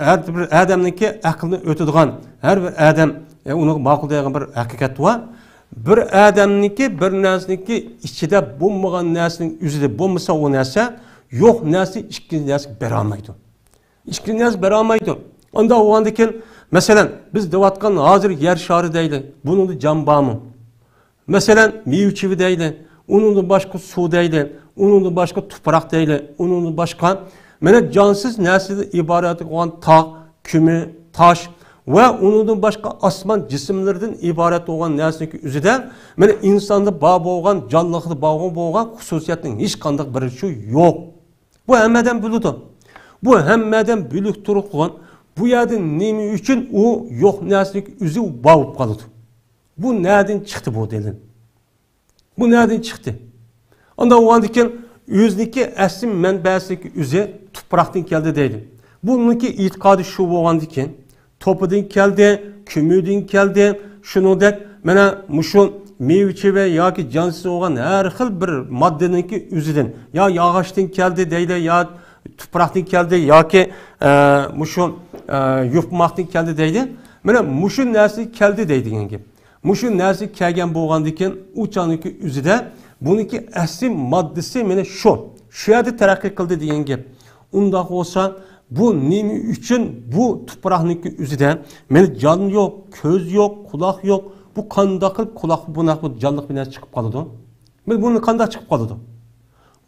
ھەر بىر ئادەمنىڭكى ئەقلىنى ئۆتىدىغان، ھەر بىر ئادەم، ئە، ئۇنىڭغا ماقۇل دەيدىغان بىر ھەقىقەت بار. بىر ئادەمنىڭكى بىر نەرسىنىڭكى ئىچىدە بولمىغان نەرسىنىڭ ئۆزىدە بولمىسا، ئۇ نەرسە يوق نەرسە ئىككىنچى نەرسىگە بېرەلمەيدۇ. ئىككىنچى نەرسە بېرەلمەيدۇ. ئاندا بولغاندىكىن، مەسىلەن، بىز دەۋاتقان ھازىر يەر شارى دەيلى، بۇنىڭدا جان بارمۇ؟ مەسىلەن، مېۋە-چېۋە دەيلى، ئۇنىڭدىن باشقا سۇ دەيلى، ئۇنىڭدىن باشقا تۇپراق دەيلى، ئۇنىڭدىن باشقا مانا جانسىز نەرسىدىن ئىبارەت بولغان تاغ، كۈمە، تاش ۋە ئۇنىڭدىن باشقا ئاسمان جىسىملىرىدىن ئىبارەت بولغان نەرسىنىڭكى ئۆزىدە مانا ئىنساندا بار بولغان، جانلىقتا بار بولغان خۇسۇسىيەتنىڭ ھېچقانداق بىرى شۇ يوق. بۇ ھەممە ئادەم بىلىدۇ. بۇ ھەممە ئادەم بىلىپ تۇرۇپ قويغان. بۇ يەردە نېمە ئۈچۈن ئۇ يوق نەرسىنىڭكى ئۆزى بار بولۇپ قالىدۇ؟ بۇ نەدىن چىقتى بۇ دېلىل؟ بۇ نەدىن چىقتى؟ ئاندا بولغاندىكىن ئۆزىنىڭكى ئەسلى مەنبەسىنىڭكى ئۆزى تۇپراقتىن كەلدى دەيدۇ. بۇنىڭكى ئېتىقادى شۇ بولغاندىكىن، توپىدىن كەلدى، كۆمۈردىن كەلدى، شۇنىڭدەك مانا مۇشۇ مېۋە-چېۋە ياكى جانسىز بولغان ھەر خىل بىر ماددىنىڭكى ئۆزىدىن، يا ياغاچتىن كەلدى دەيدۇ، يا تۇپراقتىن كەلدى ياكى، ئە، مۇشۇ، ئە، يوپماقتىن كەلدى دەيدۇ. مانا مۇشۇ نەرسە كەلدى دەيدىغان گەپ. مۇشۇ نەرسە كەلگەن بولغاندىكىن، ئۇ چاغنىڭكى ئۆزىدە بۇنىڭكى ئەسلى ماددىسى مانا شۇ. شۇ يەردە تەرەققىي قىلدى دېگەن گەپ. ئۇنداق بولسا، بۇ نېمە ئۈچۈن بۇ تۇپراقنىڭكى ئۆزىدە مانا جان يوق، كۆز يوق، قۇلاق يوق، بۇ قانداق قىلىپ قۇلاق بۇنداق بىر جانلىق بىر نەرسە چىقىپ قالىدۇ؟ مانا بۇنى قانداق چىقىپ قالىدۇ؟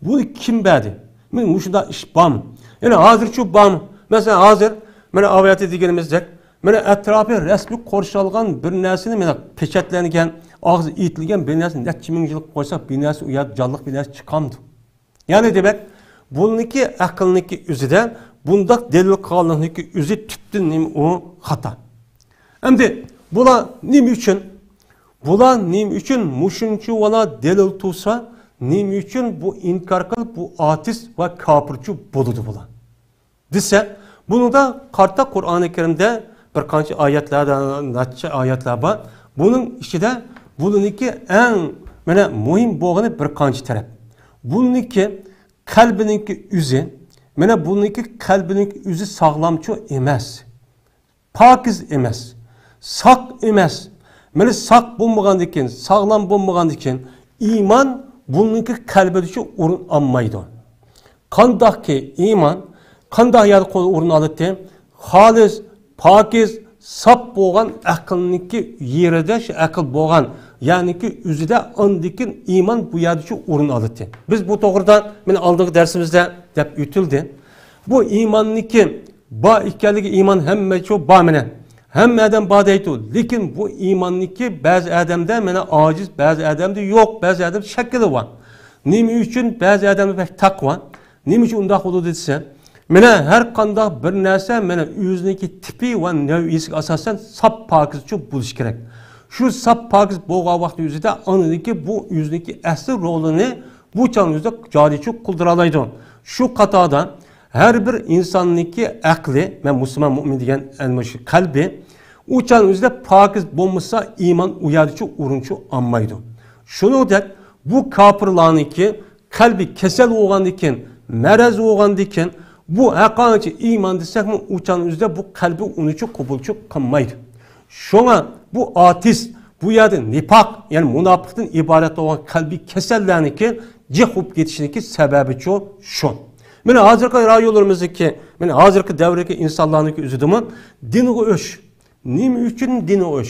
بۇنى كىم بەردى؟ مانا مۇشۇنداق ئىش بارمۇ؟ يەنى ھازىرچۇ بارمۇ؟ مەسىلەن، ھازىر مانا ئاۋۇ يەردە دېگىنىمىزدەك، مانا ئەتراپى رەسمىي قورشالغان بىر نەرسىنى، مانا پېچەتلەنگەن، ئاغزى ئېتىلگەن بىر نەرسىنى نەچچە مىڭ يىل قويساق، بىر نەرسە ئۇ يەردە جانلىق بىر نەرسە چىقامدۇ؟ يەنى دېمەك، بۇنىڭكى ئەقىلنىڭكى ئۆزىدە بۇنداق دەلىل قىلغانلىقنىڭكى ئۆزى تۈپتىن نېمە ئۇ خاتا. ئەمدى بۇلار نېمە ئۈچۈن؟ بۇلار نېمە ئۈچۈن مۇشۇنچىۋالا دەلىل تۇرسا، نېمە ئۈچۈن بۇ ئىنكار قىلىپ، بۇ ئاتېست ۋە كاپىرچۇ بولىدۇ بۇلار؟ دېسە، بۇنىڭدا قارىتا قۇرئانى كەرىمدە بىر قانچە ئايەتلەردە، نەچچە ئايەتلەر بار. بۇنىڭ ئىچىدە بۇنىڭكى ئەڭ، مانا، مۇھىم بولغىنى بىر قانچە تەرەپ. بۇنىڭكى قەلبىنىڭكى ئۆزى، مانا، بۇنىڭكى قەلبىنىڭكى ئۆزى ساغلامچۇ ئەمەس. پاكىز ئەمەس، ساق ئەمەس. مانا ساق بولمىغاندىكىن، ساغلام بولمىغاندىكىن، ئىمان بۇنىڭكى قەلبىدىچۇ ئورۇن ئالمايدۇ. قانداقكى ئىمان قانداق يەردە قول-، ئورۇن ئالاتتى؟ خالىس، پاكىز، ساپ بولغان ئەقىلنىڭكى يېرىدە، شۇ ئەقىل بولغان يەرنىڭكى ئۆزىدە ئاندىكىن ئىمان بۇ يەردىچۇ ئورۇن ئالاتتى. بىز بۇ توغرىدا مانا ئالدىنقى دەرسىمىزدە دەپ ئۆتۈلدى. بۇ ئىماننىڭكى بار ئىكەنلىكى، ئىمان ھەممىچۇ بار مانا. ھەممە ئادەم بار دەيدۇ. لېكىن بۇ ئىماننىڭكى بەزى ئادەمدە مانا ئاجىز، بەزى ئادەمدە يوق، بەزى ئادەمدە شەكلى بار. نېمە ئۈچۈن بەزى ئادەمدە بەك تەقۋا؟ نېمە ئۈچۈن ئۇنداق بولىدۇ دېسە، مانا ھەر قانداق بىر نەرسە مانا ئۆزىنىڭكى تىپى ۋە نەۋئىيىسىگە ئاساسەن ساپ پاكىزچۇ بولۇشى كېرەك. شۇ ساپ پاكىز بولغان ۋاقتى ئۆزىدە ئاندىكى بۇ ئۆزىنىڭكى ئەسلى رولىنى بۇ چاغنىڭ ئۆزىدە جارىيچۇ قىلدۇرالايدۇ. شۇ قاتاردا ھەر بىر ئىنساننىڭكى ئەقلى، مەن مۇسۇلمان مۇئمىن دېگەن ئەنە مۇشۇ قەلبى، ئۇ چاغنىڭ ئۆزىدە پاكىز بولمىسا، ئىمان ئۇ يەردىچۇ ئورۇنچۇ ئالمايدۇ. شۇنىڭدەك بۇ كاپىرلارنىڭكى قەلبى كېسەل بولغاندىكىن، مەرەز بولغاندىكىن، بۇ ھەققانچە ئىمان دېسەكمۇ، ئۇ چاغنىڭ ئۆزىدە بۇ قەلبى ئۇنىچۇ قوبۇلچۇ قىلمايدۇ. شۇڭا بۇ ئاتېست، بۇ يەردە نىپاق، يەنى مۇناپىقتىن ئىبارەت بولغان قەلبى كېسەللەرنىڭكى جىق بولۇپ كېتىشىنىڭكى سەۋەبىچۇ شۇ. مانا ھازىرقى رايونلىرىمىزدىكى، مانا ھازىرقى دەۋردىكى ئىنسانلارنىڭكى ئۆزىدىمۇ دىنغا ئۆچ. نېمە ئۈچۈن دىنغا ئۆچ؟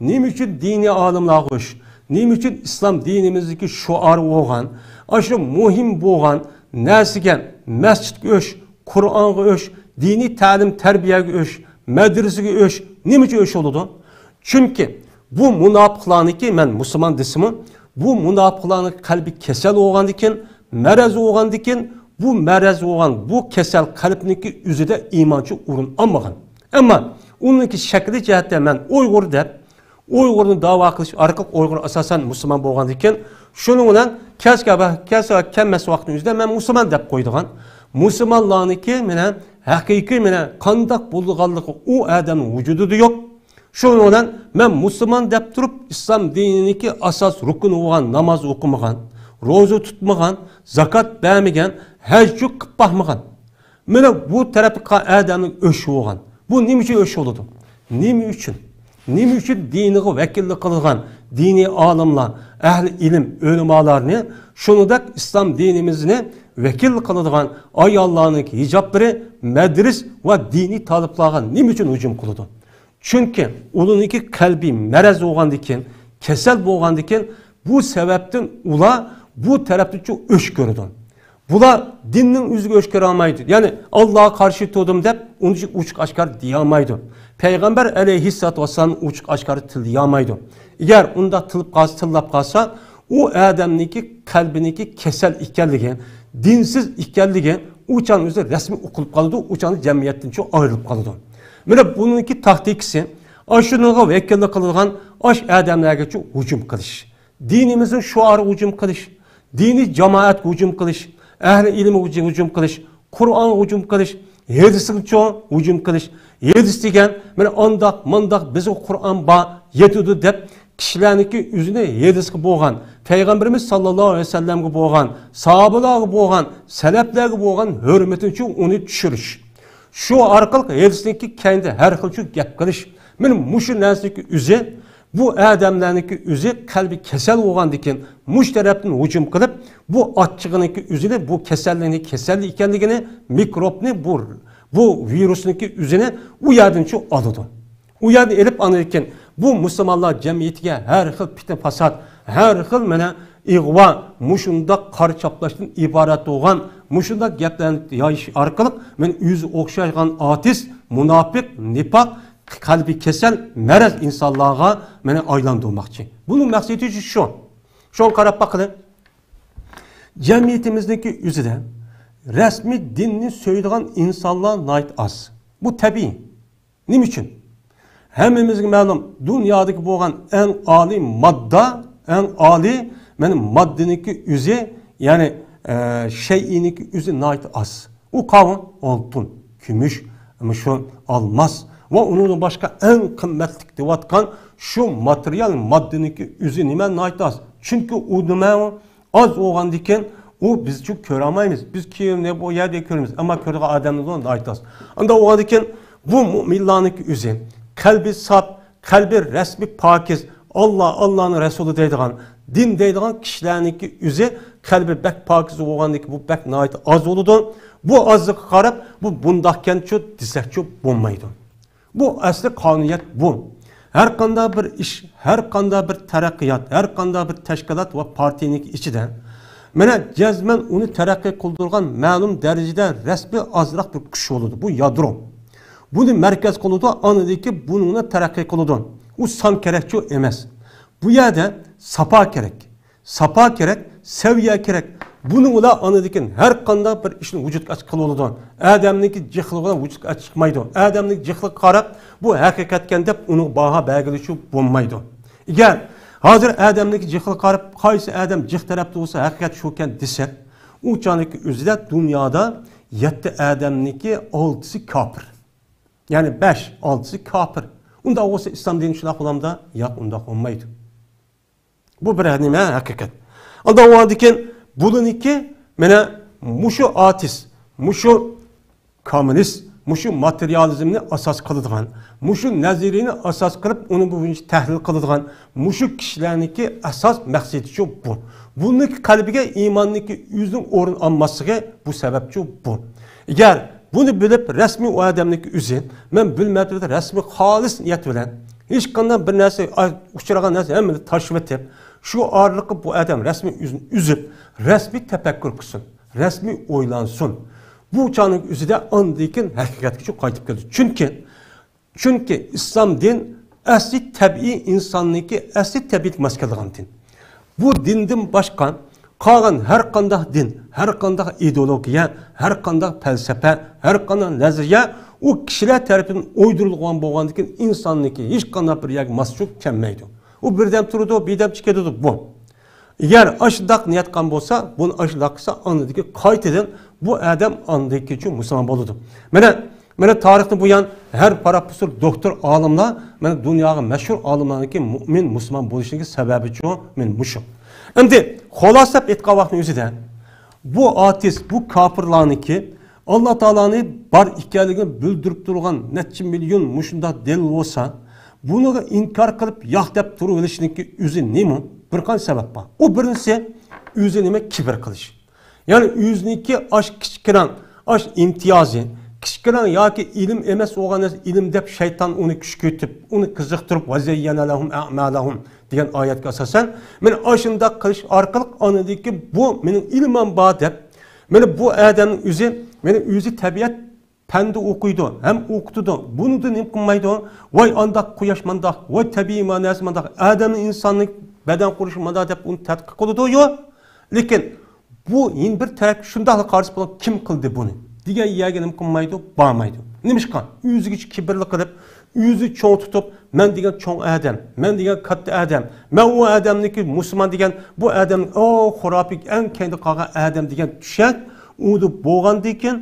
نېمە ئۈچۈن دىنىي ئالىملارغا ئۆچ؟ نېمە ئۈچۈن ئىسلام دىنىمىزدىكى شوئار بولغان، ئاشۇ مۇھىم بولغان نەرسىگە، مەسچىتكە ئۆچ، قۇرئانغا ئۆچ، دىنىي تەلىم تەربىيەگە ئۆچ، مەدرىسىگە ئۆچ، نېمە ئۈچۈن ئۆچ بولىدۇ؟ چۈنكى بۇ مۇناپىقلارنىڭكى، مەن مۇسۇلمان دېسىمۇ، بۇ مۇناپىقلارنىڭ قەلبى كېسەل بولغاندىكىن، مەرەز بولغاندىكىن، بۇ مەرەز بولغان، بۇ كېسەل قەلبنىڭكى ئۆزىدە ئىمانچۇ ئورۇن ئالمىغان. ئەمما ئۇنىڭكى شەكلى جەھەتتە مەن ئۇيغۇر دەپ، ئۇيغۇرنى داۋا قىلىش ئارقىلىق ئۇيغۇر ئاساسەن مۇسۇلمان بولغاندىكىن، شۇنىڭ بىلەن كەسكە، كەسكە كەلمەس ۋاقتىنىڭ ئۆزىدە مەن مۇسۇلمان دەپ قويىدىغان. مۇسۇلمانلارنىڭكى مانا ھەقىقىي مانا قانداق بولىدىغانلىقى ئۇ ئادەمنىڭ ۋۇجۇدىدا يوق. شۇنىڭ بىلەن مەن مۇسۇلمان دەپ تۇرۇپ، ئىسلام دىنىنىڭكى ئاساس رۇكنى بولغان ناماز ئوقۇمىغان، روزا تۇتمىغان، زاكات بەرمىگەن، ھەججۇ قىلىپ باقمىغان. مانا بۇ تەرەپتىكى ئادەمنىڭ ئۆچ بولغان. بۇ نېمە ئۈچۈن ئۆچ بولىدۇ؟ نېمە ئۈچۈن؟ نېمە ئۈچۈن دىنىغا ۋەكىللىك قىلىدىغان دىنىي ئالىملار، ئەھلى ئىلىم، ئۆلىمالارنى، شۇنىڭدەك ئىسلام دىنىمىزنى ۋەكىل قىلىدىغان ئاياللارنىڭ ھىجابلىرى مەدرىس ۋە دىنىي تالىپلارغا نېمە ئۈچۈن ھۇجۇم قىلىدۇ؟ چۈنكى ئۇلارنىڭكى قەلبى مەرەز بولغاندىكىن، كېسەل بولغاندىكىن، بۇ سەۋەبتىن ئۇلار بۇ تەرەپتىچۇ ئۆچ كۆرىدۇ. بۇلار دىننىڭ ئۆزىگە ئۆچ كۆرەلمەيدۇ. يەنى، ئاللاغا قارشى تۇردۇم دەپ، ئۇنى ئوچۇق ئاشكارا دېيەلمەيدۇ. پەيغەمبەر ئەلەيھىسسالاتۇ ۋەسسالامنى ئوچۇق ئاشكارا تىللىيەلمەيدۇ. ئەگەر ئۇنداق تىلىپ قالسا، تىللاپ قالسا، ئۇ ئادەمنىڭكى قەلبىنىڭكى كېسەل ئىكەنلىكى، دىنسىز ئىكەنلىكى ئۇ چاغنىڭ ئۆزىدە رەسمىي ئۇقۇلۇپ قالىدۇ، ئۇ چاغنى جەمئىيەتتىنچۇ ئايرىلىپ قالىدۇ. مانا بۇنىڭكى تاكتىكىسى، ئاشۇنىڭغا ۋەكىللىك قىلىدىغان ئاش ئادەملەرگىچۇ ھۇجۇم قىلىش. دىنىمىزنىڭ شوئارىغا ھۇجۇم قىلىش، دىنىي جامائەتكە ھۇجۇم قىلىش، ئەھلى ئىلىمگە ھۇجۇم قىلىش، قۇرئانغا ھۇجۇم قىلىش، ھەدىسكىچۇ ھۇجۇم قىلىش. ھەدىس دېگەن، مانا ئانداق، مانداق، بىزگە قۇرئان بار، يېتىدۇ دەپ، كىشىلەرنىڭكى ئۆزىنى ھەدىسكە بولغان، پەيغەمبىرىمىز ساللاللاھۇ ئەلەيھى ۋەسەللەمگە بولغان، ساھابىلارغا بولغان، سەلەفلەرگە بولغان ھۆرمىتىنىچۇ ئۇنى چۈشۈرۈش. شۇ ئارقىلىق ھەدىسنىڭكى كەينىدە ھەر خىلچۇ گەپ قىلىش. مانا مۇشۇ نەرسىنىڭكى ئۆزى، بۇ ئادەملەرنىڭكى ئۆزى قەلبى كېسەل بولغاندىكىن، مۇشۇ تەرەپتىن ھۇجۇم قىلىپ، بۇ ئاچچىقىنىڭكى ئۆزىنى، بۇ كېسەللىكنىڭ كېسەللىك ئىكەنلىكىنى، مىكروبنى، بۇ، بۇ ۋىرۇسنىڭكى ئۆزىنى ئۇ يەردىنچۇ ئالىدۇ. ئۇ يەردىن ئېلىپ ئاندىن كېيىن بۇ مۇسۇلمانلار جەمئىيىتىگە ھەر خىل پىتنە پاسات، ھەر خىل مانا ئىغۋا، مۇشۇنداق قارا چاپلاشتىن ئىبارەت بولغان مۇشۇنداق گەپلەرنى يايىش ئارقىلىق مانا ئۆزى ئوخشايدىغان ئاتېست، مۇناپىق، نىپاق، قەلبى كېسەل، مەرەز ئىنسانلارغا مانا ئايلاندۇرماقچى. بۇنىڭ مەقسىتى شۇ. شۇڭا قاراپ باقىلى. جەمئىيىتىمىزنىڭكى ئۆزىدە رەسمىي دىننى سۆيىدىغان ئىنسانلار ناھايىتى ئاز. بۇ تەبىئىي. نېمە ئۈچۈن؟ ھەممىمىزگە مەلۇم، دۇنيادىكى بولغان ئەڭ ئالىي ماددا، ئەڭ ئالىي، مانا، ماددىنىڭكى ئۆزى، يەنى، ئە، شەيئىنىڭكى ئۆزى ناھايىتى ئاز. ئۇ قاۋۇن، ئالتۇن، كۈمۈش، مۇشۇ ئالماس ۋە ئۇنىڭدىن باشقا ئەڭ قىممەتلىك دەۋاتقان شۇ ماتېرىيال ماددىنىڭكى ئۆزى نېمە ناھايىتى ئاز. چۈنكى ئۇ نېمە ئۇ؟ ئاز بولغاندىكىن، ئۇ بىزچۇ كۆرەلمەيمىز. بىز كىيىمنى بۇ يەردە كۆرىمىز، ئەمما كۆرىدىغان ئادەمنىڭ ناھايىتى ئاز. ئانداق بولغاندىكىن، بۇ مۇئمىنلارنىڭكى ئۆزى، قەلبى ساپ، قەلبى رەسمىي پاكىز، ئاللا، ئاللانىڭ رەسۇلى دەيدىغان، دىن دەيدىغان كىشىلەرنىڭكى ئۆزى قەلبى بەك پاكىز بولغاندىكىن بۇ بەك ناھايىتى ئاز بولىدۇ. بۇ ئازلىققا قاراپ، بۇ بۇنداقكەنچۇ دېسەكچۇ بولمايدۇ. بۇ ئەسلى قانۇنىيەت بۇ. ھەر قانداق بىر ئىش، ھەر قانداق بىر تەرەققىيات، ھەر قانداق بىر تەشكىلات ۋە پارتىيىنىڭكى ئىچىدە، مانا، جەزمەن ئۇنى تەرەققىي قىلدۇرغان مەلۇم دەرىجىدە رەسمىي ئازراق بىر كۈچ بولىدۇ. بۇ يادرو. بۇنى مەركەز قىلىدۇ، ئاندىن كېيىن بۇنىڭ بىلەن تەرەققىي قىلىدۇ. ئۇ سان كېرەكچۇ ئەمەس. بۇ يەردە ساپا كېرەك. ساپا كېرەك، سەۋىيە كېرەك. بۇنىڭ بىلەن ئاندىن كېيىن ھەر قانداق بىر ئىشنى ۋۇجۇدقا ئاچقىلى بولىدۇ. ئادەمنىڭكى جىقلىقى بىلەن ۋۇجۇدقا چىقمايدۇ. ئادەمنىڭ جىقلىقىغا قاراپ، بۇ ھەقىقەتكەن دەپ ئۇنىڭغا باھا بەرگىلى شۇ بولمايدۇ. ئەگەر ھازىر ئادەمنىڭكى جىقلىقىغا قاراپ، قايسى ئادەم جىق تەرەپتە بولسا، ھەقىقەت شۇكەن دېسەك، ئۇ چاغنىڭكى ئۆزىدە دۇنيادا يەتتە ئادەمنىڭكى ئالتىسى كاپىر. يەنى بەش، ئالتىسى كاپىر. ئۇنداق بولسا ئىسلام دىنى شۇنداق بولامدا؟ ياق، ئۇنداق بولمايدۇ. بۇ بىر نېمە ھەقىقەت. ئاندىن ئۇنىڭدىن كېيىن بۇلىنىكى مانا مۇشۇ ئارتىست، مۇشۇ كوممۇنىست، مۇشۇ ماتېرىيالىزمنى ئاساس قىلىدىغان، مۇشۇ نەزەرىيىنى ئاساس قىلىپ، ئۇنى بۇ بويىچە تەھلىل قىلىدىغان مۇشۇ كىشىلەرنىڭكى ئاساس مەقسىتىچۇ بۇ. بۇنىڭكى قەلبىگە ئىماننىڭكى ئۆزىنىڭ ئورۇن ئالماسلىقى بۇ سەۋەبچۇ بۇ. ئەگەر بۇنى بىلىپ، رەسمىي ئۇ ئادەمنىڭكى ئۆزى، مەن بىلمەي تۇرۇپ، رەسمىي خالىس نىيەت بىلەن، ھېچقانداق بىر نەرسە، ئا، ئۇچرىغان نەرسە ھەممىنى تاشلىۋېتىپ، شۇ ئارىلىققا بۇ ئادەم رەسمىي ئۆزىنى ئۈزۈپ، رەسمىي تەپەككۇر قىلسۇن، رەسمىي ئويلانسۇن. بۇ چاغنىڭ ئۆزىدە ئاندىن كېيىن ھەقىقەتكىچۇ قايتىپ كېلىدۇ. چۈنكى، چۈنكى ئىسلام دىن ئەسلى تەبىئىي ئىنساننىڭكى ئەسلى تەبىئىتىگە ماس كېلىدىغان دىن. بۇ دىندىن باشقا قالغان ھەر قانداق دىن، ھەر قانداق ئىدېئولوگىيە، ھەر قانداق پەلسەپە، ھەر قانداق نەزەرىيە ئۇ كىشىلەر تەرىپىدىن ئويدۇرۇلغان بولغاندىكىن ئىنساننىڭكى ھېچقانداق بىر يەرگە ماس چۈشۈپ كەلمەيدۇ. ئۇ بىردەم تۇرىدۇ، بىردەم چىقىدۇ بۇ. ئەگەر ئاشۇنداق نىيەت قىلغان بولسا، بۇنى ئاشۇنداق قىلسا، ئاندىن كېيىن قايتىدىن بۇ ئادەم ئاندىن كېيىنچۇ مۇسۇلمان بولىدۇ. مانا، مانا تارىختىن بۇيان ھەر پروفېسسور، دوكتور، ئالىملار، مانا دۇنياغا مەشھۇر ئالىملارنىڭكى مۇئمىن، مۇسۇلمان بولۇشىنىڭكى سەۋەبىچۇ، مانا مۇشۇ. ئەمدى خۇلاسىلەپ ئېيتقان ۋاقىتنىڭ ئۆزىدە بۇ ئارتىست، بۇ كاپىرلارنىڭكى ئاللا تائالانى بار ئىكەنلىكىنى بىلدۈرۈپ تۇرغان نەچچە مىليون مۇشۇنداق دەلىل بولسا، بۇنىڭغا ئىنكار قىلىپ ياق دەپ تۇرۇۋېلىشنىڭكى ئۆزى نېمە؟ بىر قانچە سەۋەب بار. ئۇ بىرىنچىسى، ئۆزى نېمە؟ كىبىر قىلىش. يەنى ئۆزىنىڭكى ئاش كىچىككىنە، ئاش ئىمتىيازى، كىچىككىنە ياكى ئىلىم ئەمەس بولغان نەرسە ئىلىم دەپ شەيتان ئۇنى كۈشكۈرتۈپ، ئۇنى قىزىقتۇرۇپ، ۋەزەييەنە لەھۇم ئەمالەھۇم دېگەن ئايەتكە ئاساسەن، مانا ئاشۇنداق قىلىش ئارقىلىق ئاندىن كېيىن بۇ مېنىڭ ئىلمىم بار دەپ، مانا بۇ ئادەمنىڭ ئۆزى، مانا ئۆزى تەبىئەت پەندە ئوقۇيدۇ ھەم ئوقۇتىدۇ. بۇنىڭدا نېمە قىلمايدۇ؟ ۋاي ئانداق قۇياش مانداق، ۋاي تەبىئىي مەنەسى مانداق، ئادەمنىڭ، ئىنساننىڭ بەدەن قۇرۇلۇشى مانداق دەپ ئۇنى تەتقىق قىلىدۇ، يوق. لېكىن بۇ يەنە بىر تەرەپ شۇنداقلا قارىسا بولىدۇ، كىم قىلدى بۇنى دېگەن يەرگە نېمە قىلمايدۇ؟ بارمايدۇ. نېمىشقا؟ ئۆزىگىچە كىبىرلىك قىلىپ، ئۆزى چوڭ تۇتۇپ، مەن دېگەن چوڭ ئادەم، مەن دېگەن كاتتا ئادەم، مەن ئۇ ئادەمنىڭكى مۇسۇلمان دېگەن، بۇ ئادەم ئۇ خۇراپىي ئەڭ كەينىدە قالغان ئادەم دېگەن چۈشەنچە ئۇدا بولغاندىن كېيىن،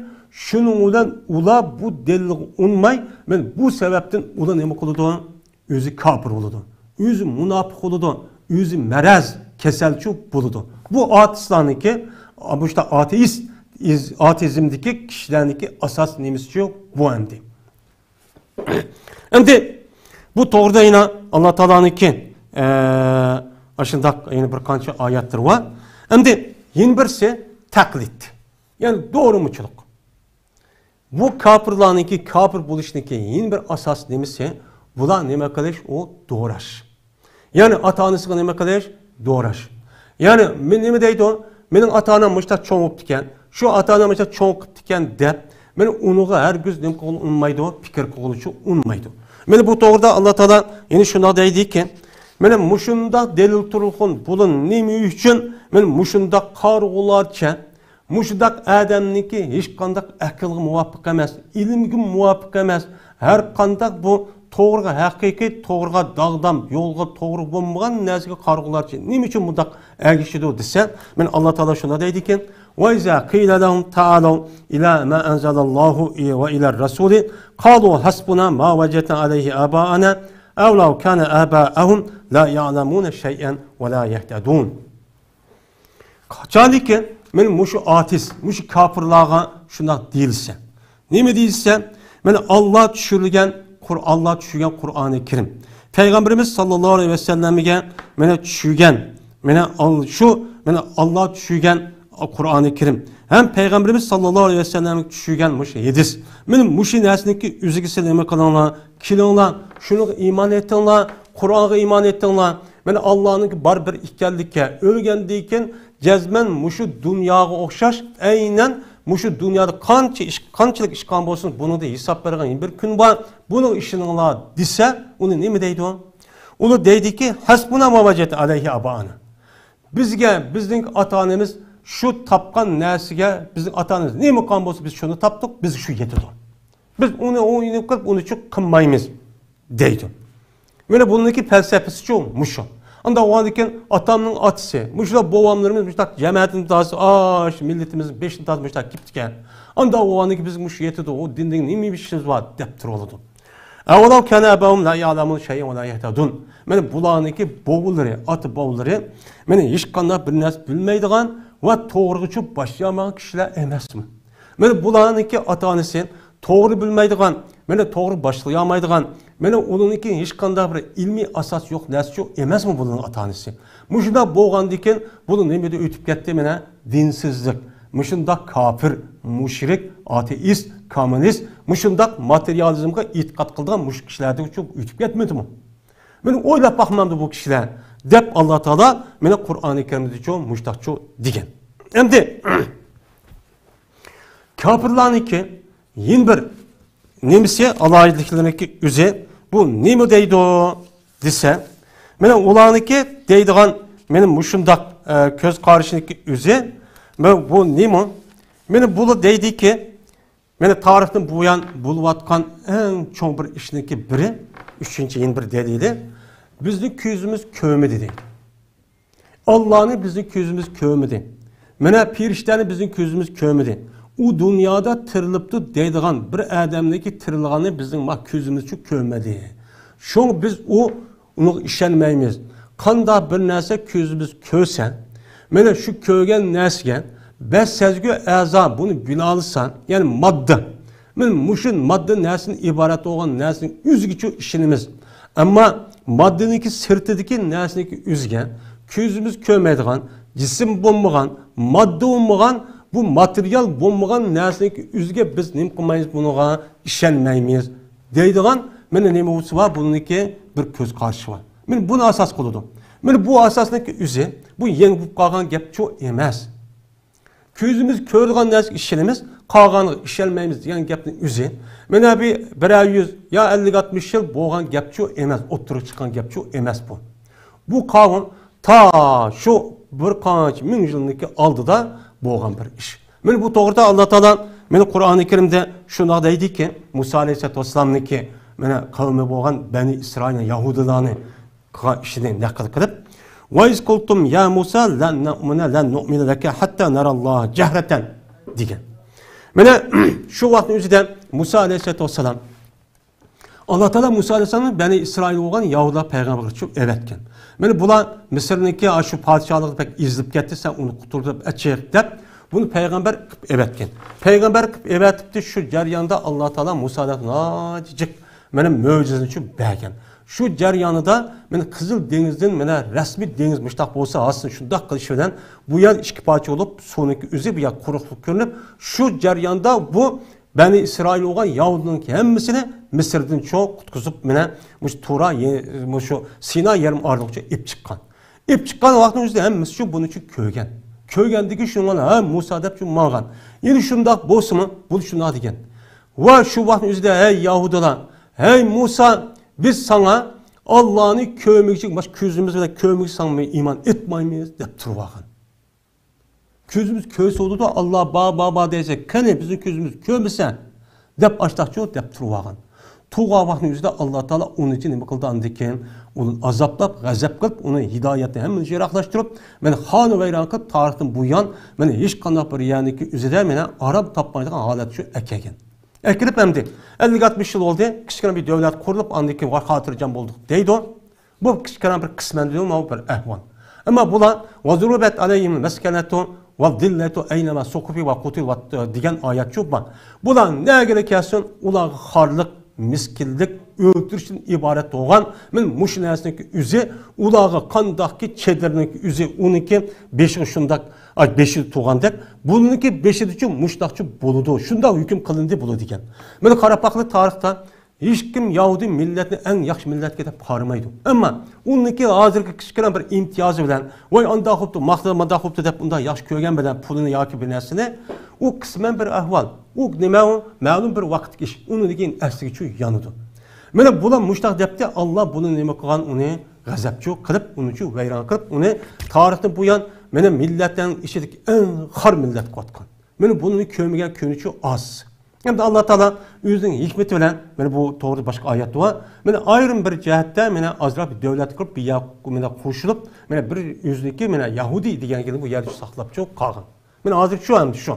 شۇنىڭ بىلەن ئۇلار بۇ دەلىلغا ئۇنىماي، مانا بۇ سەۋەبتىن ئۇلار نېمە قىلىدۇ؟ ئۆزى كاپىر بولىدۇ، ئۆزى مۇناپىق بولىدۇ، ئۆزى مەرەز، كېسەلچۇ بولىدۇ. بۇ ئارتىستلارنىڭكى، مۇشۇنداق ئاتېئىست، ئاتېئىزمدىكى كىشىلەرنىڭكى ئاساسىي نېمىسىچۇ بۇ ئەمدى. ئەمدى بۇ توغرىدا يەنە ئاللا تائالانىڭكى، ئە، ئاشۇنداق يەنە بىر قانچە ئايەتلىرى بار. ئەمدى يەنە بىرسى تەقلىد. يەنى دورىمىچىلىق. بۇ كاپىرلارنىڭكى، كاپىر بولۇشنىڭكى يەنە بىر ئاساس نېمىسى؟ بۇلار نېمە قىلىش؟ ئۇ دوراش. يەنى ئاتا-ئانىسىغا نېمە قىلىش؟ دوراش. يەنى مېنى نېمە دەيدۇ؟ مېنىڭ ئاتا-ئانام مۇشۇنداق چوڭ بوپتىكەن، شۇ ئاتا-ئانام مۇشۇنداق چوڭ قىپتىكەن دەپ، مانا ئۇنىڭغا ھەرگىز نېمە قىلغىلى ئۇنىمايدۇ، پىكىر قىلغىلىچۇ ئۇنىمايدۇ. مانا بۇ توغرىدا ئاللا تائالا يەنە شۇنداق دەيدىكى، مانا مۇشۇنداق دەلىل تۇرغۇن، بۇلار نېمە ئۈچۈن مانا مۇشۇنداق قارىغۇلارچە مۇشۇنداق ئادەمنىڭكى ھېچقانداق ئەقىلگە مۇۋاپىق ئەمەس، ئىلىمگە مۇۋاپىق ئەمەس، ھەر قانداق بۇ توغرىغا، ھەقىقىي توغرىغا داغدام، يولغا توغرا بولمىغان نەرسىگە قارىغۇلارچە نېمە ئۈچۈن بۇنداق ئەگىشىدۇ دېسە، مانا ئاللا تائالا شۇنداق دەيدىكەن، وَإِذَا قِيلَ لَهُمْ تَعَالَوْا إِلَىٰ مَا أَنزَلَ اللَّهُ وَإِلَى الرَّسُولِ قَالُوا حَسْبُنَا مَا وَجَدْنَا عَلَيْهِ آبَاءَنَا أَوْ لَوْ كَانَ آبَاؤُهُمْ لَا يَعْلَمُونَ شَيْئًا وَلَا يَهْتَدُونَ. قاچانكى مانا مۇشۇ ئاتېئىست، مۇشۇ كاپىرلارغا شۇنداق دېيىلسە، نېمە دېيىلسە، مانا ئاللا چۈشۈرۈلگەن قۇر-، ئاللا چۈشۈرگەن قۇرئانى كەرىم. پەيغەمبىرىمىز ساللاللاھۇ ئەلەيھى ۋەسەللەمگە مانا چۈشۈرگەن، مانا ئال-، شۇ، مانا ئاللا چۈشۈرگەن قۇرئانى كەرىم. ھەم پەيغەمبىرىمىز ساللاللاھۇ ئەلەيھى ۋەسەللەمگە چۈشۈرگەن مۇشۇ ھەدىس. مانا مۇشۇ نەرسىنىڭكى ئۆزىگە سىلىمە قىلىڭلار، كېلىڭلار، شۇنىڭغا ئىمان ئېيتىڭلار، قۇرئانغا ئىمان ئېيتىڭلار. مانا ئاللانىڭكى بار بىر ئىكەنلىككە، ئۆلگەندىن كېيىن جەزمەن مۇشۇ دۇنياغا ئوخشاش، ئەينەن مۇشۇ دۇنيادا قانچە ئىش، قانچىلىك ئىش قىلغان بولسۇن، بۇنىڭدا ھېساب بېرىدىغان بىر كۈن بار. بۇنىڭغا ئىشىنىڭلار دېسە، ئۇنى نېمە دەيدۇ؟ ئۇلار دەيدىكى، ھەسبۇنا ما ۋەجەدنا ئەلەيھى ئابائانا. بىزگە بىزنىڭ ئاتا-ئانىمىز شۇ تاپقان نەرسىگە، بىزنىڭ ئاتا-ئانىمىز نېمە قىلغان بولسا، بىز شۇنى تاپتۇق، بىزگە شۇ يېتىدۇ. بىز ئۇنى، ئۇنى قىلىپ، ئۇنى چۈ قىلمايمىز، دەيدۇ. مانا بۇنىڭكى پەلسەپىسىچۇ مۇشۇ. ئانداق بولغاندىكىن ئاتامنىڭ ئاتىسى، مۇشۇنداق بوۋاملىرىمىز مۇشۇنداق جەمەتىمىزنى تازا، ئاش، مىللىتىمىزنىڭ بېشىنى تازا مۇشۇنداق كېپتىكەن. ئانداق بولغاندىكىن بىزگە مۇشۇ يېتىدۇ، ئۇ دىندىن نېمە ئىشىمىز بار، دەپ تۇرۇۋالىدۇ. ئەۋەلەۋ كانە ئاباؤهم لا يەئلەمۇنە شەيئەن ۋە لا يەھتەدۇن. مانا بۇلارنىڭكى بوۋىلىرى، ئاتا بوۋىلىرى، مانا ھېچقانداق بىر نەرسە بىلمەيدىغان ۋە توغرىغىچۇ باشلىيالمىغان كىشىلەر ئەمەسمۇ؟ مانا بۇلارنىڭكى ئاتا-ئانىسى توغرا بىلمەيدىغان، مانا توغرا باشلىيالمايدىغان، مانا ئۇنىڭكى ھېچقانداق بىر ئىلمىي ئاساس يوق نەرسىچۇ ئەمەسمۇ بۇلارنىڭ ئاتا-ئانىسى؟ مۇشۇنداق بولغاندىكىن بۇلار نېمىدە ئۆتۈپ كەتتى؟ مانا دىنسىزلىق، مۇشۇنداق كاپىر، مۇشرىك، ئاتېئىست، كوممۇنىست، مۇشۇنداق ماتېرىيالىزمغا ئېتىقاد قىلىدىغان مۇشۇ كىشىلەردىنچۇ ئۆتۈپ كەتمىدىمۇ؟ مانا ئويلاپ باقمامدۇ بۇ كىشىلەر؟ دەپ ئاللا تائالا مانا قۇرئانى كەرىمدىچۇ مۇشتاقچۇ دېگەن. ئەمدى كاپىرلارنىڭكى يەنە بىر نېمىسى، ئالاھىدىلىكلىرىنىڭكى ئۆزى، بۇ نېمە دەيدۇ دېسە، مانا ئۇلارنىڭكى دەيدىغان مانا مۇشۇنداق، ئە، كۆز قارىشىنىڭكى ئۆزى، مانا بۇ نېمە؟ مانا بۇلار دەيدىكى، مانا تارىختىن بۇيان بولۇۋاتقان ئەڭ چوڭ بىر ئىشنىڭكى بىرى، ئۈچىنچى يەنە بىر دەلىلى، بىزنىڭ كۆزىمىز كۆرمىدى دەيدۇ. ئاللانى بىزنىڭ كۆزىمىز كۆرمىدى. مانا پېرىشتەنى بىزنىڭ كۆزىمىز كۆرمىدى. ئۇ دۇنيادا تىرىلىپتۇ دەيدىغان بىر ئادەمنىڭكى تىرىلغاننى بىزنىڭ ما كۆزىمىزچۇ كۆرمىدى. شۇڭا بىز ئۇ، ئۇنىڭغا ئىشەنمەيمىز. قانداق بىر نەرسە كۆزىمىز كۆرسە، مانا شۇ كۆرگەن نەرسىگە بەش سەزگۈ ئەزا بۇنى بىلالىسا، يەنى ماددا، مانا مۇشۇ ماددا نەرسىدىن ئىبارەت بولغان نەرسىنىڭ ئۆزىگىچۇ ئىشىنىمىز. ئەمما ماددىنىڭكى سىرتىدىكى نەرسىنىڭكى ئۆزىگە كۆزىمىز كۆرمەيدىغان، جىسىم بولمىغان، ماددا بولمىغان، بۇ ماتېرىيال بولمىغان نەرسىنىڭكى ئۆزىگە بىز نېمە قىلمايمىز، بۇنىڭغا ئىشەنمەيمىز دەيدىغان، مانا نېمە بولسا بار، بۇنىڭكى بىر كۆز قارىشى بار. مانا بۇنى ئاساس قىلىدۇ. مانا بۇ ئاساسنىڭكى ئۆزى، بۇ يېڭى بولۇپ قالغان گەپچۇ ئەمەس. كۆزىمىز كۆرىدىغان نەرسىگە ئىشىنىمىز، قالغانغا ئىشەنمەيمىز دېگەن گەپنىڭ ئۆزى. مانا بۇ بىرەر يۈز يا ئەللىك ئاتمىش يىل بولغان گەپچۇ ئەمەس، ئوتتۇرىغا چىققان گەپچۇ ئەمەس بۇ. بۇ قاۋۇم تا شۇ بىر قانچە مىڭ يىلنىڭكى ئالدىدا بولغان بىر ئىش. مانا بۇ توغرىدا ئاللا تائالا مانا قۇرئانى كەرىمدە شۇنداق دەيدىكى، مۇسا ئەلەيھىسسالاتۇ ۋەسسالامنىڭكى مانا قەۋمى بولغان بەنى ئىسرائىل يەھۇدىيلارنى قىلغان ئىشىنى نەقىل قىلىپ، «ۋە ئىز قۇلتۇم يا مۇسا لەن نۇئمىنە، لەن نۇئمىنە لەكە ھەتتا نەرەللاھە جەھرەتەن» دېگەن. مانا شۇ ۋاقىتنىڭ ئۆزىدە مۇسا ئەلەيھىسسالاتۇ ۋەسسالام، ئاللا تائالا مۇسا ئەلەيھىسسالامنى بەنى ئىسرائىل بولغان يەھۇدىيلار پەيغەمبەر قىلىپ ئەۋەتكەن. مانا بۇلار مىسىرنىڭكى شۇ پادىشاھلىقى بەك ئېزىلىپ كەتتى، سەن ئۇنى قۇتۇل دەپ ئەچىق دەپ، بۇنى پەيغەمبەر قىلىپ ئەۋەتكەن. پەيغەمبەر قىلىپ ئەۋەتىپتۇ، شۇ جەرياندا ئاللا تائالا مۇساغا ناھايىتى جىق مانا مۆجىزىنى شۇ بەرگەن. شۇ جەريانىدا مانا قىزىل دېڭىزدىن مانا رەسمىي دېڭىز مۇشتاق بولسا، ھاسىل شۇنداق قىلىش بىلەن بۇ يەر ئىككى پارچە بولۇپ، سۇنىڭكى ئۆزى بۇ يەر قۇرۇقلۇق كۆرۈنۈپ، شۇ جەرياندا بۇ بەنى ئىسرائىل بولغان يەھۇدىينىڭ ھەممىسىنى مىسىردىن چوڭ قۇتقۇزۇپ، مانا مۇشۇ تۇرا، يە-، مۇشۇ سىنا يېرىم ئارىلىقىچە ئېلىپ چىققان. ئېلىپ چىققان ۋاقتىنىڭ ئۆزىدە ھەممىسى شۇ بۇنى شۇ كۆرگەن. كۆرگەندىكى شۇنىڭ بىلەن، ھە، مۇسا دەپ شۇ ماڭغان. يەنە شۇنداق بولسىمۇ، بۇ شۇنداق دېگەن. ۋە شۇ ۋاقىتنىڭ ئۆزىدە، ھەي يەھۇدىيلار، ھەي مۇسا، بىز ساڭا ئاللانى كۆرمىگۈچە، باشقا كۆزىمىز بىلەن كۆرمىگۈچە ساڭا ئىمان ئېيتمايمىز دەپ تۇرۇۋالغان. كۆزىمىز كۆرسە بولىدۇ، ئاللا بار، بار، بار دەيسەن، قېنى بىزنىڭ كۆزىمىز كۆرمىسە دەپ ئاشتاقچۇ دەپ تۇرۇۋالغان. تۇرغان ۋاقتىنىڭ ئۆزىدە ئاللا تائالا ئۇنى نېمە قىلدى؟ ئاندىن كېيىن ئۇنى ئازابلاپ، غەزەپ قىلىپ، ئۇنى ھىدايەتنى ھەممىنى يىراقلاشتۇرۇپ، مانا خانۇ ۋەيران قىلىپ، تارىختىن بۇيان مانا ھېچقانداق بىر يەرنىڭكى ئۆزىدە مانا ئارام تاپمايدىغان ھالەت شۇ ئەكەلگەن. ئەكىرىپ ئەمدى ئەللىك ئاتمىش يىل بولدى، كىچىككىنە بىر دۆلەت قۇرۇلۇپ، ئاندىن كېيىن خاتىرجەم بولدۇق دەيدۇ. بۇ كىچىككىنە بىر قىسمەن دېدىم، بۇ بىر ئەھۋال. ئەمما بۇلار «ۋەزۇرۇبەت ئەلەيھىم مەسكەنەتۇ ۋەزىللەتۇ ئەينەما سۇقۇفى ۋە قۇتىلۇ» دېگەن ئايەت شۇ بار. بۇلار نەگىلا كەلسۇن، ئۇلارغا خارلىق، مىسكىنلىك، ئۆلتۈرۈشتىن ئىبارەت بولغان، مانا مۇشۇ نەرسىنىڭكى ئۆزى، ئۇلارغا قانداقكى چېدىرنىڭكى ئۆزى، ئۇنىڭكى بېشىغا شۇنداق، ئاي، بېشىدا تۇرغاندەك، بۇنىڭكى بېشىدىچۇ مۇشۇنداقچۇ بولىدۇ، شۇنداق ھۆكۈم قىلىندى بۇلار دېگەن. مانا قاراپاقلى تارىختا ھېچكىم يەھۇدىي مىللەتنى ئەڭ ياخشى مىللەتكە دەپ قارىمايدۇ. ئەمما ئۇنىڭكى ھازىرقى كىچىككىنە بىر ئىمتىيازى بىلەن، ۋاي ئانداق بوپتۇ، ماقسىتى مانداق بوپتۇ دەپ ئۇنداق ياخشى كۆرگەن بىلەن پۇلىنى ياكى بىر نەرسىنى، ئۇ قىسمەن بىر ئەھۋال. ئۇ نېمە ئۇ؟ مەلۇم بىر ۋاقىتلىق ئىش. ئۇنىڭدىن كېيىن ئەسلىگىچۇ يانىدۇ. مانا بۇلار مۇشۇنداق دەپتى، ئاللا بۇنى نېمە قىلغان، ئۇنى غەزەپچۇ قىلىپ، ئۇنىچۇ ۋەيران قىلىپ، ئۇنى تارىختىن بۇيان مانا مىللەتلەرنىڭ ئىچىدىكى ئەڭ خار مىللەت قىلىۋاتقان. مانا بۇنى كۆرمىگەن كۈنىچۇ ئاز. ئەمدى ئاللا تائالا ئۆزىنىڭ ھېكمىتى بىلەن مانا بۇ توغرىدا باشقا ئايەت بار. مانا ئايرىم بىر جەھەتتە مانا ئازراق بىر دۆلەت قۇرۇپ، بىر يەر مانا قوشۇلۇپ، مانا بىر ئۆزىنىڭكى مانا يەھۇدىي دېگەن گېپىنى بۇ يەردە ساقلاپچۇ قالغان. مانا ھازىر شۇ ئەمدى شۇ.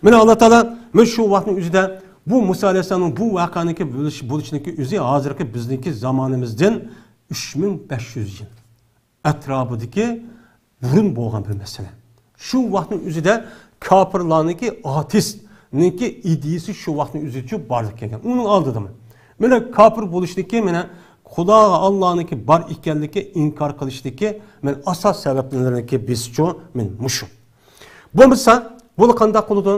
مانا ئاللا تائالا مانا شۇ ۋاقىتنىڭ ئۆزىدە بۇ مۇسا ئەلەيھىسسالامنىڭ بۇ ۋەقەنىڭكى بولۇش-، بولۇشىنىڭكى ئۆزى ھازىرقى بىزنىڭكى زامانىمىزدىن ئۈچ مىڭ بەش يۈز يىل ئەتراپىدىكى بۇرۇن بولغان بىر مەسىلە. شۇ ۋاقىتنىڭ ئۆزىدە كاپىرلارنىڭكى، ئاتېئىستنىڭكى ئىدىيىسى شۇ ۋاقىتنىڭ ئۆزىچۇ بارلىققا كەلگەن. ئۇنىڭ ئالدىدىمۇ مانا كاپىر بولۇشنىڭكى، مانا خۇداغا، ئاللانىڭكى بار ئىكەنلىكى ئىنكار قىلىشنىڭكى مانا ئاساس سەۋەبلىرىنىڭكى بىرسىچۇ مانا مۇشۇ. بولمىسا بۇلار قانداق قىلىدۇ؟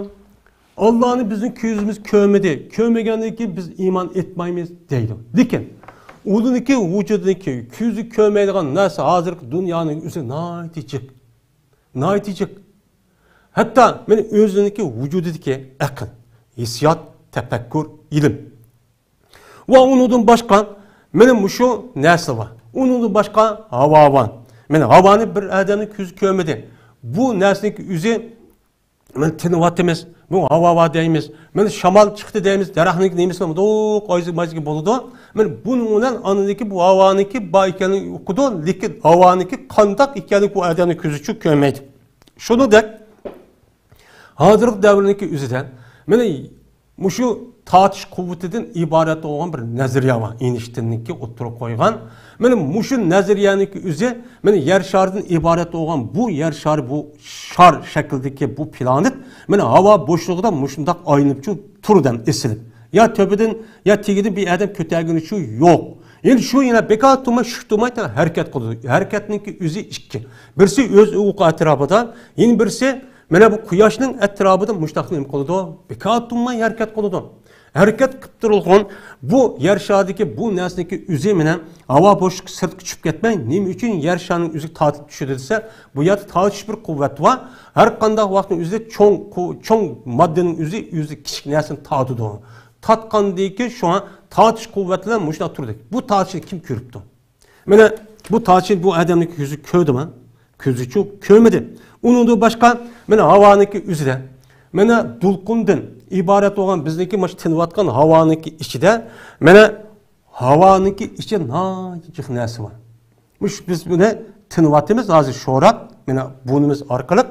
ئاللانى بىزنىڭ كۆزىمىز كۆرمىدى. كۆرمىگەندىن كېيىن بىز ئىمان ئېيتمايمىز دەيدۇ. لېكىن ئۇلىنىڭكى ۋۇجۇدىنىڭكى كۆزى كۆرمەيدىغان نەرسە ھازىرقى دۇنيانىڭ ئۆزى ناھايىتى جىق. ناھايىتى جىق. ھەتتا مانا ئۆزىنىڭكى ۋۇجۇدىدىكى ئەقىل، ھېسسىيات، تەپەككۇر، ئىلىم. ۋە ئۇنىڭدىن باشقا مانا مۇشۇ نەرسە بار. ئۇنىڭدىن باشقا ھاۋا بار. مانا ھاۋانى بىر ئادەمنىڭ كۆزى كۆرمىدى. بۇ نەرسىنىڭكى ئۆزى مانا تىنىۋاتىمىز، بۇ ھاۋا بار دەيمىز، مانا شامال چىقتى دەيمىز، دەرەخنىڭ نېمىسىنى مۇنداق ئايزىپ مايزىپ بولىدۇ. مانا بۇنىڭ بىلەن ئانىڭكى بۇ ھاۋانىڭكى بار ئىكەنلىكىنى ئۇقىدۇ، لېكىن ھاۋانىڭكى قانداق ئىكەنلىكى بۇ ئادەمنىڭ كۆزىچۇ كۆرمەيدۇ. شۇنىڭدەك ھازىرقى دەۋرنىڭكى ئۆزىدە مانا مۇشۇ تارتىش قۇۋۋىتىدىن ئىبارەت بولغان بىر نەزەرىيە بار. ئېينىشتىننىڭكى ئوتتۇرىغا قويغان. مانا مۇشۇ نەزەرىيەنىڭكى ئۆزى مانا يەر شارىدىن ئىبارەت بولغان بۇ يەر شارى، بۇ شار شەكلىدىكى بۇ پلانېت مانا ھاۋا بوشلۇقىدا مۇشۇنداق ئايلىنىپچۇ تۇرىدۇ ئېسىلىپ. يا تۆپىدىن، يا تېگىدىن بىر ئادەم كۆتەرگىنىچۇ يوق. يەنى شۇ يەنە بىكار تۇرماي، شۇ تۇرماي ھەرىكەت قىلىدۇ. ھەرىكەتنىڭكى ئۆزى ئىككى. بىرسى ئۆز ئۇفقى ئەتراپىدا، يەنە بىرسى مانا بۇ قۇياشنىڭ ئەتراپىدا مۇشۇنداق نېمە قىلىدۇ؟ بىكار تۇرماي ھەرىكەت قىلىدۇ. ھەرىكەت قىلىپ تۇرۇلغان بۇ يەر شارىدىكى بۇ نەرسىنىڭكى ئۆزى مانا ھاۋا بوشلۇققا سىرتقا چۈشۈپ كەتمەي، نېمە ئۈچۈن يەر شارىنىڭ ئۆزىگە تارتىپ چۈشىدۇ دېسە، بۇ يەردە تارتىش بىر قۇۋۋەت بار. ھەر قانداق ۋاقىتنىڭ ئۆزىدە چوڭ قۇ-، چوڭ ماددىنىڭ ئۆزى، ئۆزى كىچىك نەرسىنى تارتىدۇ. تارتقاندىن كېيىن شۇڭا تارتىش قۇۋۋەت بىلەن مۇشۇنداق تۇردى. بۇ تارتىشنى كىم كۆرۈپتۇ؟ مانا بۇ تارتىشنى بۇ ئادەمنىڭ كۆزى كۆردىمۇ؟ كۆزىچۇ كۆرمىدى. ئۇنىڭدىن باشقا مانا ھاۋانىڭكى ئۆزىدە، مانا دولقۇندىن ئىبارەت بولغان بىزنىڭكى مۇشۇ تىنىۋاتقان ھاۋانىڭكى ئىچىدە، مانا ھاۋانىڭكى ئىچى ناھايىتى جىق نەرسە بار. مۇشۇ بىز بۇنى تىنىۋاتىمىز ھازىر شوراپ، مانا بۇرنىمىز ئارقىلىق.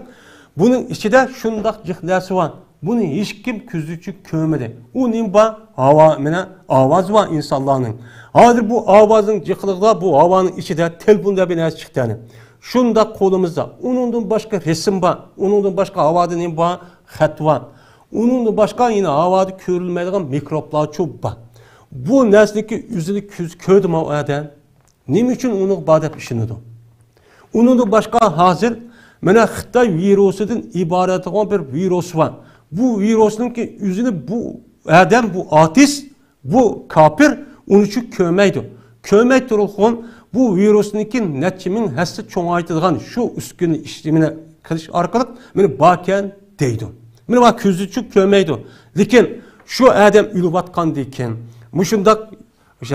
بۇنىڭ ئىچىدە شۇنداق جىق نەرسە بار. بۇنى ھېچكىم كۆزىچۇ كۆرمىدى. ئۇ نېمە بار؟ ھاۋا، مانا ئاۋاز بار ئىنسانلارنىڭ. ھازىر بۇ ئاۋازنىڭ جىقلىقىدا بۇ ھاۋانىڭ ئىچىدە تېلېفون دەپ بىر نەرسە چىقتى يەنى. شۇنداق قولىمىزدا. ئۇنىڭدىن باشقا رەسىم بار. ئۇنىڭدىن باشقا ھاۋادا نېمە بار؟ خەت بار. ئۇنىڭدىن باشقا يەنە ھاۋادا كۆرۈلمەيدىغان مىكروبلارچۇ بار. بۇ نەرسىنىڭكى ئۆزىنى كۆز كۆردىمۇ ئۇ ئادەم؟ نېمە ئۈچۈن ئۇنىڭغا بار دەپ ئىشىنىدۇ؟ ئۇنىڭدىن باشقا ھازىر مانا خىتاي ۋىرۇسىدىن ئىبارەت بولغان بىر ۋىرۇس بار. بۇ ۋىرۇسنىڭكى ئۆزىنى بۇ ئادەم، بۇ ئاتېئىست، بۇ كاپىر ئۇنىچۇ كۆرمەيدۇ. كۆرمەي تۇرۇپمۇ بۇ ۋىرۇسنىڭكى نەچچە مىڭ ھەسسە چوڭايتىدىغان شۇ ئۈسكۈنە ئىشلىمىنى قىلىش ئارقىلىق مانا باركەن دەيدۇ. مانا بار كۆزىچۇ كۆرمەيدۇ. لېكىن شۇ ئادەم ئۆلۈۋاتقاندىن كېيىن مۇشۇنداق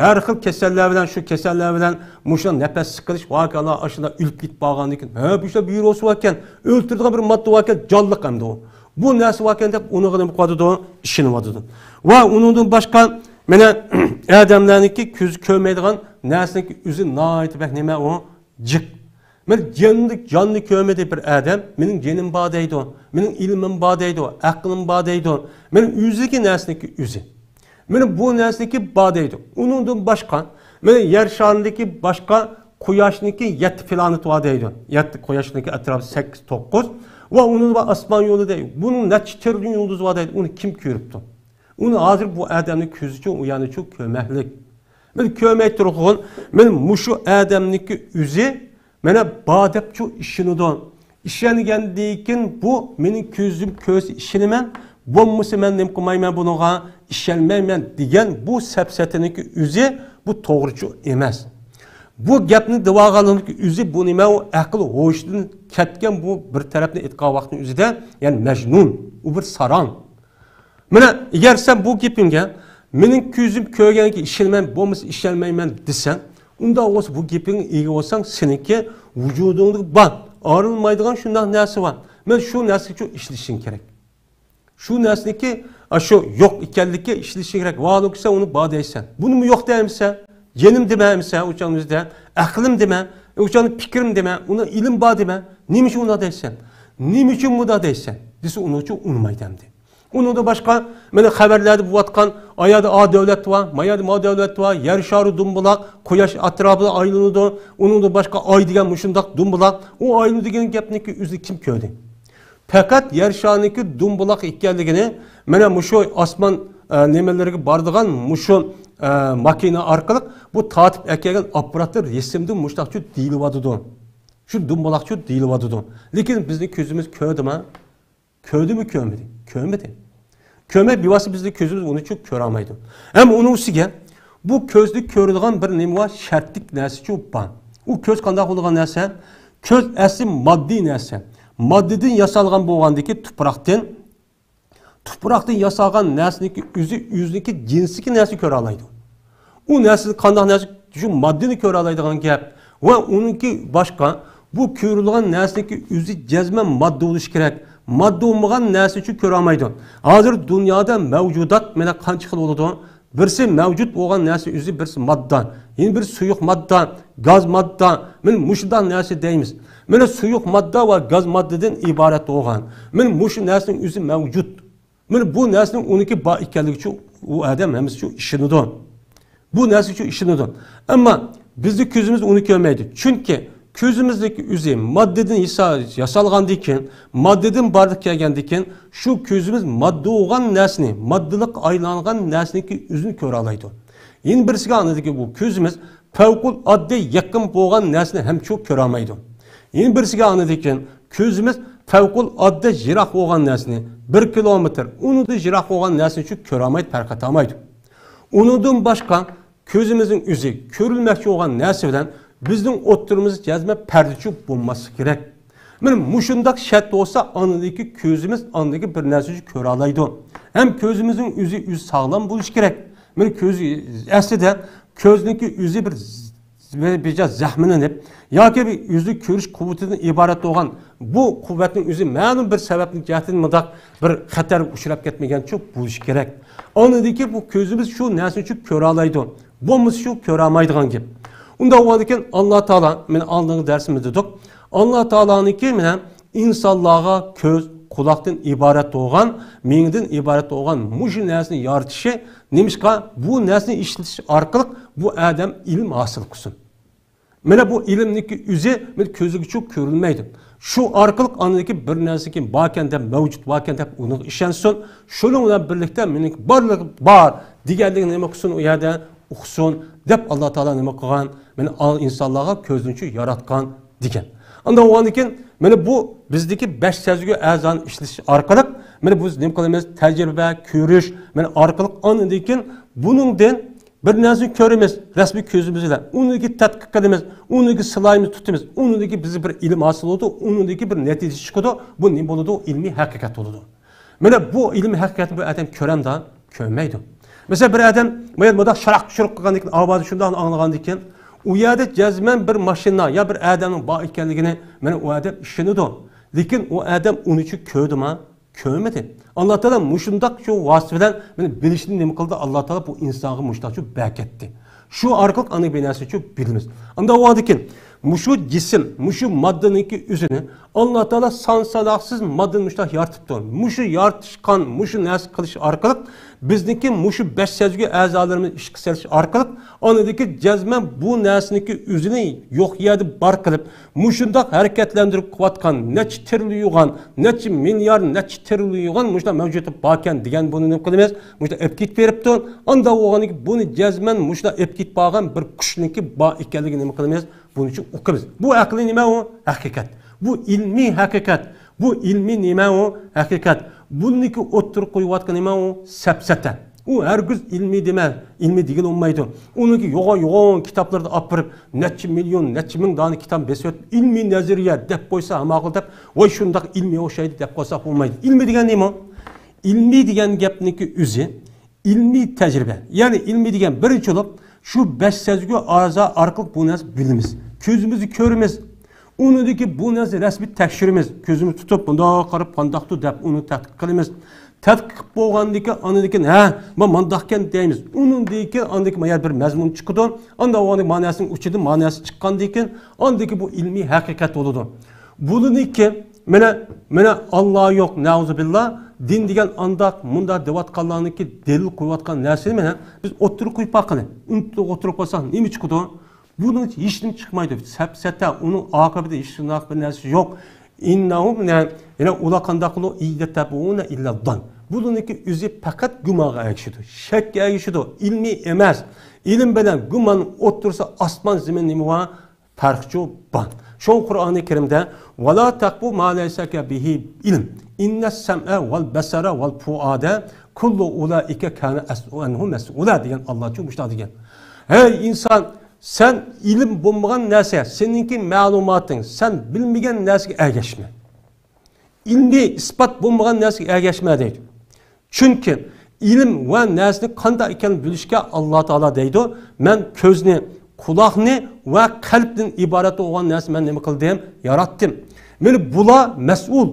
ھەر خىل كېسەللەر بىلەن، شۇ كېسەللەر بىلەن مۇشۇ نەپەس سىقىلىش ۋاقىئالار ئاشۇنداق ئۆلۈپ كېتىپ بارغاندىن كېيىن، ھە، بۇ ئىشلار ۋىرۇس باركەن، ئۆلتۈرىدىغان بىر ماددا باركەن، جانلىق ئەمدى ئۇ. بۇ نەرسە باركەن دەپ ئۇنىڭغا نېمە قىلىۋاتىدۇ؟ ئىشىنىۋاتىدۇ. ۋە ئۇنىڭدىن باشقا مانا ئادەملەرنىڭكى كۆزى كۆرمەيدىغان نەرسىنىڭكى ئۆزى ناھايىتى بەك نېمە ئۇ؟ جىق. مانا جاننى، جاننى كۆرمىدى بىر ئادەم، مېنىڭ جېنىم بار دەيدۇ، مېنىڭ ئىلمىم بار دەيدۇ، ئەقلىم بار دەيدۇ. مانا ئۆزىدىكى نەرسىنىڭكى ئۆزى. مانا بۇ نەرسىنىڭكى بار دەيدۇ. ئۇنىڭدىن باشقا، مانا يەر شارىنىڭكى باشقا، قۇياشنىڭكى يەتتە پلانېت بار دەيدۇ. يەتتە، قۇياشنىڭكى ئەتراپى سەككىز، توققۇز. ۋە ئۇنىڭ بار ئاسمان يولى دەيدۇ. بۇنىڭ نەچچە تىرىليون يۇلدۇز بار دەيدۇ. ئۇنى كىم كۆرۈپتۇ؟ ئۇنى ھازىر بۇ ئادەمنى كۆزىچۇ، ئۇ يەرنىچۇ كۆرمەكلىك. مەن كۆرمەي تۇرغۇن، مەن مۇشۇ ئادەمنىكى ئۆزى مانا بار دەپچۇ ئىشىنىدۇ. ئىشەنگەندىن كېيىن بۇ مېنىڭ كۆزۈم كۆرسە ئىشىنىمەن، بولمىسا مەن نېمە قىلمايمەن بۇنىڭغا، ئىشەنمەيمەن دېگەن بۇ سەپسەتىنىڭكى ئۆزى بۇ توغرىچۇ ئەمەس. بۇ گەپنى دېۋالغانلىقى ئۆزى بۇ نېمە، ئۇ ئەقىل ھوشىدىن كەتكەن، بۇ بىر تەرەپنى ئېيتقان ۋاقىتنىڭ ئۆزىدە، يەنى مەجنۇن، ئۇ بىر ساراڭ. مانا، ئەگەر سەن بۇ گېپىڭگە، مېنىڭ كۆزۈم كۆرگەنگە ئىشىنىمەن، بولمىسا ئىشەنمەيمەن دېسەڭ، ئۇنداق بولسا بۇ گېپىڭگە ئىگە بولساڭ، سېنىڭكى ۋۇجۇدۇڭدا بار، ئايرىلمايدىغان شۇنداق نەرسە بار. مانا شۇ نەرسىگىچۇ ئىشلىشىڭ كېرەك. شۇ نەرسىنىڭكى، ئا، شۇ يوق ئىكەنلىككە ئىشلىشىڭ كېرەك. ۋاھالىنكى سەن ئۇنى بار دەيسەن. بۇنىمۇ يوق دەيمىسەن. جېنىم دېمە ئەمىسە ئۇ چاغنىڭ ئۆزىدە. ئەقلىم دېمە، ئۇ چاغنى پىكرىم دېمە، ئۇنى ئىلىم بار دېمە. نېمە ئۈچۈن ئۇنداق دەيسەن؟ نېمە ئۈچۈن مۇنداق دەيسەن؟ دېسە ئۇنىڭ ئۈچۈن ئۇنىمايدۇ ئەمدى. ئۇنىڭدىن باشقا، مانا خەۋەرلەردە بولۇۋاتقان، ئايادا ئا دۆلەت بار، مايادا ما دۆلەت بار، يەر شارى دومبىلاق، قۇياش ئەتراپىدا ئايلىنىدۇ، ئۇنىڭدىن باشقا ئاي دېگەن مۇشۇنداق دومبىلاق، ئۇ ئايلىنىدۇ دېگەن گەپنىكى ئۆزىنى كىم كۆردى؟ پەقەت يەر شارىنىڭكى دومبىلاق ئىكەنلىكىنى مانا مۇشۇ ئاسمان، ئە، نېمىلىرىگە بارىدىغان مۇشۇ، ئە، ماكىنا ئارقىلىق بۇ تارتىپ ئەكەلگەن ئاپپاراتلار رەسىمدە مۇشۇنداقچۇ دېيىلىۋاتىدۇ. شۇ دومبىلاقچۇ دېيىلىۋاتىدۇ. لېكىن بىزنىڭ كۆزىمىز كۆردىما؟ كۆردىمۇ كۆرمىدى؟ كۆرمىدى. كۆرمەي بىۋاسىتە بىزنىڭ كۆزىمىز ئۇنىچۇ كۆرەلمەيدۇ. ھەم ئۇنىڭ ئۈستىگە بۇ كۆزدە كۆرىدىغان بىر نېمە بار؟ شەرتلىك نەرسىچۇ بار. ئۇ كۆز قانداق بولىدىغان نەرسە؟ كۆز ئەسلى ماددىي نەرسە. ماددىدىن ياسالغان بولغاندىكى تۇپراقتىن، تۇپراقتىن ياسالغان نەرسىنىڭكى ئۆزى، ئۆزىنىڭكى جىنسىدىكى نەرسىنى كۆرەلەيدۇ. ئۇ نەرسە قانداق نەرسە؟ شۇ ماددىنى كۆرەلەيدىغان گەپ. ۋە ئۇنىڭكى باشقا، بۇ كۆرۈلگەن نەرسىنىڭكى ئۆزى جەزمەن ماددا بولۇشى كېرەك. ماددا بولمىغان نەرسىنى شۇ كۆرەلمەيدۇ. ھازىر دۇنيادا مەۋجۇدات مانا قانچە خىل بولىدۇ؟ بىرسى مەۋجۇت بولغان نەرسە ئۆزى، بىرسى ماددا. يەنە بىر سۇيۇق ماددا، گاز ماددا. مانا مۇشۇنداق نەرسە دەيمىز. مانا سۇيۇق ماددا ۋە گاز ماددىدىن ئىبارەت بولغان. مانا مۇشۇ نەرسىنىڭ ئۆزى مەۋجۇت. مانا بۇ نەرسىنىڭ ئۇنىڭكى بار ئىكەنلىكىچۇ ئۇ ئادەم ھەممىسىچۇ ئىشىنىدۇ. بۇ نەرسىچۇ ئىشىنىدۇ. ئەمما بىزنىڭ كۆزىمىز ئۇنى كۆرمەيدۇ. چۈنكى كۆزىمىزدىكى ئۆزى ماددىدىن ياسا-، ياسالغاندىن كېيىن، ماددىدىن بارلىققا كەلگەندىن كېيىن، شۇ كۆزىمىز ماددا بولغان نەرسىنى، ماددىلىققا ئايلانغان نەرسىنىڭكى ئۆزىنى كۆرەلەيدۇ. يەنە بىرسىگە ئاندىن كېيىن بۇ كۆزىمىز پەۋقۇلئاددە يېقىن بولغان نەرسىنى ھەمچۇ كۆرەلمەيدۇ. يەنە بىرسىگە ئاندىن كېيىن كۆزىمىز پەۋقۇلئاددە يىراق بولغان نەرسىنى، بىر كىلومېتىر، ئۇنىڭدىن يىراق بولغان نەرسىنى شۇ كۆرەلمەيدۇ، پەرق ئېتەلمەيدۇ. ئۇنىڭدىن باشقا كۆزىمىزنىڭ ئۆزى كۆرۈلمەكچى بولغان نەرسە بىلەن بىزنىڭ ئوتتۇرىمىزدا جەزمەن پەردىچۇ بولماسلىقى كېرەك. مانا مۇشۇنداق شەرت بولسا، ئاندىكى كۆزىمىز ئاندىكى بىر نەرسىنى كۆرەلەيدۇ. ھەم كۆزىمىزنىڭ ئۆزى، ئۆزى ساغلام بولۇشى كېرەك. مانا كۆز ئەسلىدە كۆزنىڭكى ئۆزى بىر ز-، بىر، بىر زەخىملىنىپ ياكى بىر ئۆزى كۆرۈش قۇۋۋىتىدىن ئىبارەت بولغان بۇ قۇۋۋەتنىڭ ئۆزى مەلۇم بىر سەۋەبنىڭ جەھەتىدىن مۇنداق بىر خەتەرگە ئۇچراپ كەتمىگەنچۇ بولۇشى كېرەك. ئاندىن كېيىن بۇ كۆزىمىز شۇ نەرسىنى شۇ كۆرەلەيدۇ. بولمىسا شۇ كۆرەلمەيدىغان گەپ. ئۇنداق بولغاندىكىن ئاللا تائالا، مانا ئالدىنقى دەرسىمىزدە دېدۇق، ئاللا تائالانىڭكى مانا ئىنسانلارغا كۆز، قۇلاقتىن ئىبارەت بولغان، مېڭىدىن ئىبارەت بولغان مۇشۇ نەرسىنى يارىتىشى نېمىشقا؟ بۇ نەرسىنى ئىشلىتىش ئارقىلىق بۇ ئادەم ئىلىم ھاسىل قىلسۇن. مانا بۇ ئىلىمنىڭكى ئۆزى مانا كۆزگىچۇ كۆرۈلمەيدۇ. شۇ ئارقىلىق ئاندىكى بىر نەرسىكى باركەن دەپ، مەۋجۇت باركەن دەپ ئۇنىڭغا ئىشەنسۇن. شۇنىڭ بىلەن بىرلىكتە مېنىڭكى بارلىقى بار دېگەنلىكىنى نېمە قىلسۇن، ئۇ يەردە ئۇقسۇن دەپ ئاللا تائالا نېمە قىلغان؟ مانا ئال-، ئىنسانلارغا كۆزنىچۇ ياراتقان دېگەن. ئاندىن ئۇنىڭدىن كېيىن مانا بۇ بىزدىكى بەش سەزگۈ ئەزانى ئىشلىتىش ئارقىلىق مانا بىز نېمە قىلىمىز؟ تەجرىبە، كۆرۈش، مانا ئارقىلىق ئاندىن كېيىن بۇنىڭدىن بىر نەرسىنى كۆرىمىز، رەسمىي كۆزىمىز بىلەن. ئۇنىڭدىكى تەتقىق قىلىمىز، ئۇنىڭدىكى سىلايىمىزنى تۇتىمىز، ئۇنىڭدىكى بىز بىر ئىلىم ھاسىل بولىدۇ، ئۇنىڭدىكى بىر نەتىجە چىقىدۇ، بۇ نېمە بولىدۇ؟ ئىلمىي ھەقىقەت بولىدۇ. مانا بۇ ئىلمىي ھەقىقەتنى بۇ ئادەم كۆرەمدا؟ كۆرمەيدۇ. مەسىلەن، بىر ئادەم مانا مۇنداق شاراق-شۇرۇق قىلغاندىن كېيىن، ئاۋازى شۇنداق ئاڭلىغاندىن كېيىن، ئۇ يەردە جەزمەن بىر ماشىنا يا بىر ئادەمنىڭ بار ئىكەنلىكىنى مانا ئۇ ئادەم ئىشىنىدۇ. لېكىن ئۇ ئادەم ئۇنىچۇ كۆردىما؟ كۆرمىدى. ئاللا تائالا مۇشۇنداق شۇ ۋاسىتە بىلەن مېنى بىلىشنى نېمە قىلدى؟ ئاللا تائالا بۇ ئىنسانغا مۇشۇنداق شۇ بەركەتتى. شۇ ئارقىلىق ئاندىن بىر نەرسە شۇ بىلىمىز. ئاندا ئۇنىڭدىن كېيىن مۇشۇ جىسىم، مۇشۇ ماددىنىڭكى ئۆزىنى ئاللا تائالا سان ساناقسىز ماددىنى مۇشۇنداق يارىتىپتۇ. مۇشۇ يارىتىشقان، مۇشۇ نەرسە قىلىش ئارقىلىق بىزنىڭكى مۇشۇ بەش سەزگۈ ئەزالىرىمىز ئىشقا سېلىش ئارقىلىق ئاندىكى جەزمەن بۇ نەرسىنىڭكى ئۆزىنى يوق يەردە بار قىلىپ، مۇشۇنداق ھەرىكەتلەندۈرۈپ قىلىۋاتقان نەچچە تىرىليون، نەچچە مىليارد، نەچچە تىرىليون مۇشۇنداق مەۋجۇدات باركەن دېگەن بۇنى نېمە قىلىمىز؟ مۇشۇنداق ئېلىپ كېتىپ بېرىپتۇ. ئاندا بولغاندىكىن بۇنى جەزمەن مۇشۇنداق ئېلىپ كېتىپ بارغان بىر كۈچنىڭكى بار ئىكەنلىكىنى نېمە قىلىمىز؟ بۇنى ئۇقىمىز. بۇ ئەقلىي نېمە ئۇ؟ ھەقىقەت. بۇ ئىلمىي ھەقىقەت. بۇ ئىلمىي نېمە ئۇ؟ ھەقىقەت. بۇنىڭكى ئوتتۇرىغا قويۇۋاتقان نېمە ئۇ؟ سەپسەتە. ئۇ ھەرگىز ئىلمىي دېمە، ئىلمىي دېگىلى بولمايدۇ. ئۇنىڭكى يوغان، يوغان كىتابلىرىدا ئاپىرىپ، نەچچە مىليون، نەچچە مىڭ دانە كىتاب بېسىۋېتىپ، ئىلمىي نەزەرىيە دەپ قويسا، ھە، ماقۇل دەپ، ۋاي، شۇنداق ئىلمىي ئوخشايدۇ دەپ قويساق بولمايدۇ. ئىلمىي دېگەن نېمە؟ ئىلمىي دېگەن گەپنىڭكى ئۆزى ئىلمىي تەجرىبە. يەنى ئىلمىي دېگەن بىرىنچى بولۇپ، شۇ بەش سەزگۈ ئەزا ئارقىلىق بۇ نەرسە بىلىمىز. كۆزىمىزدە كۆرىمىز. ئۇنىڭدىكى بۇ نەرسە رەسمىي تەكشۈرىمىز. كۆزىمىز تۇتۇپ، بۇنداق قاراپ، قانداقتۇ دەپ ئۇنى تەتقىق قىلىمىز. تەتقىق قىلىپ بولغاندىن كېيىن، ئاندىن كېيىن، ھە، ما مانداقكەن دەيمىز. ئۇنىڭدىن كېيىن ئاندىن كېيىن ما يەنە بىر مەزمۇن چىقىدۇ. ئاندا ئۇنىڭ ماناسىنىڭ ئۇچىدىن ماناسى چىققاندىن كېيىن، ئاندىن كېيىن بۇ ئىلمىي ھەقىقەت بولىدۇ. بۇنىڭكى مانا، مانا ئاللا يوق، نەئۇزۇبىللا، دىن دېگەن ئانداق، مۇنداق دەۋاتقانلارنىڭكى دەلىل قويۇۋاتقان نەرسىنى مانا بىز ئوتتۇرىغا قويۇپ باقىلى. ئۇنتۇلۇپ ئوتتۇرىغا قويساق نېمە چىقىدۇ؟ بۇنىڭ ھېچ نېمە چىقمايدۇ. سەپسەتە، ئۇنىڭ ئاقىۋىتىدە ھېچ شۇنداق بىر نەرسە يوق. ئىننەھۇم، يەنە ئۇلار قانداق قىلىدۇ؟ يەتتەبىئۇنە ئىللەز زەننە. بۇنىڭكى ئۆزى پەقەت گۇمانغا ئەگىشىدۇ، شەككە ئەگىشىدۇ. ئىلمىي ئەمەس. ئىلىم بىلەن گۇمان ئوتتۇرىسىدا ئاسمان زېمىن نېمە بار؟ پەرق شۇ بار. شۇ قۇرئانى كەرىمدە، ۋەلا تەقپۇ ما لەيسە لەكە بىھى ئىلم، ئىننەس سەمئە ۋەل بەسەرە ۋەل فۇئادە كۇللۇ ئۇلائىكە كانە ئەنھۇ مەسئۇلا دېگەن ئاللاچۇ مۇشۇنداق دېگەن. ھەي ئىنسان، سەن ئىلىم بولمىغان نەرسە، سېنىڭكى مەلۇماتىڭ، سەن بىلمىگەن نەرسىگە ئەگەشمە. ئىلمىي ئىسپات بولمىغان نەرسىگە ئەگەشمە دەيدۇ. چۈنكى ئىلىم ۋە نەرسىنى قانداق ئىكەنلىكىنى بىلىشكە ئاللا تائالا دەيدۇ، مەن كۆزنى، قۇلاقنى ۋە قەلبتىن ئىبارەت بولغان نەرسىنى مەن نېمە قىلدىم؟ ياراتتىم. مانا بۇلار مەسئۇل.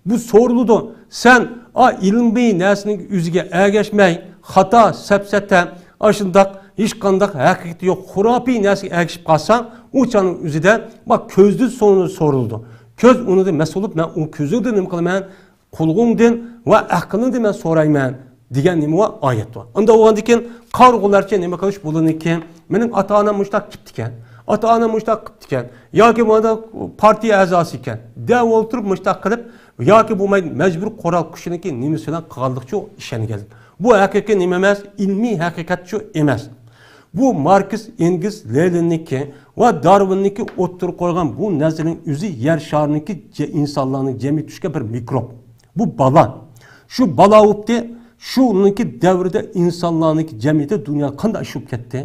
بۇ سورىلىدۇ. سەن ئا ئىلمىي نەرسىنىڭ ئۆزىگە ئەگەشمەي، خاتا، سەپسەتە، ئاشۇنداق ھېچقانداق ھەقىقىتى يوق، خۇراپىي نەرسىگە ئەگىشىپ قالساڭ، ئۇ چاغنىڭ ئۆزىدە، باق، كۆزدىن سورىلىدۇ. كۆز ئۇنىڭدىن مەسئۇل بولۇپ، مەن ئۇ كۆزۈڭدىن نېمە قىلىمەن؟ قۇلىقىڭدىن ۋە ئەقلىڭدىن مەن سورايمەن دېگەن نېمە بار؟ ئايەت بار. ئۇنداق بولغاندىن كېيىن قارىغۇلارچە نېمە قىلىش بولىدىكەن؟ مېنىڭ ئاتا-ئانام مۇشۇنداق قىپتىكەن، ئاتا-ئانام مۇشۇنداق قىپتىكەن ياكى مانا پارتىيە ئەزاسى ئىكەن دەپ ئولتۇرۇپ مۇشۇنداق قىلىپ ياكى بولمايدۇ مەجبۇرىي قورال كۈچىنىڭكى نېمىسى بىلەن قىلغانلىقچۇ ئىشەنگەنلىك. بۇ ھەقىقىي نېمە ئەمەس، ئىلمىي ھەقىقەتچۇ ئەمەس. بۇ ماركس، ئېنگىلس، لېنىننىڭكى ۋە دارۋىننىڭكى ئوتتۇرىغا قويغان بۇ نەزەرنىڭ ئۆزى يەر شارىنىڭكى جە-، ئىنسانلارنىڭ جەمئىيىتى چۈشكەن بىر مىكروب. بۇ بالا. شۇ بالا بوپتى، شۇنىڭكى دەۋرىدە ئىنسانلارنىڭكى جەمئىيىتى دۇنيادا قانداق ئىش بولۇپ كەتتى؟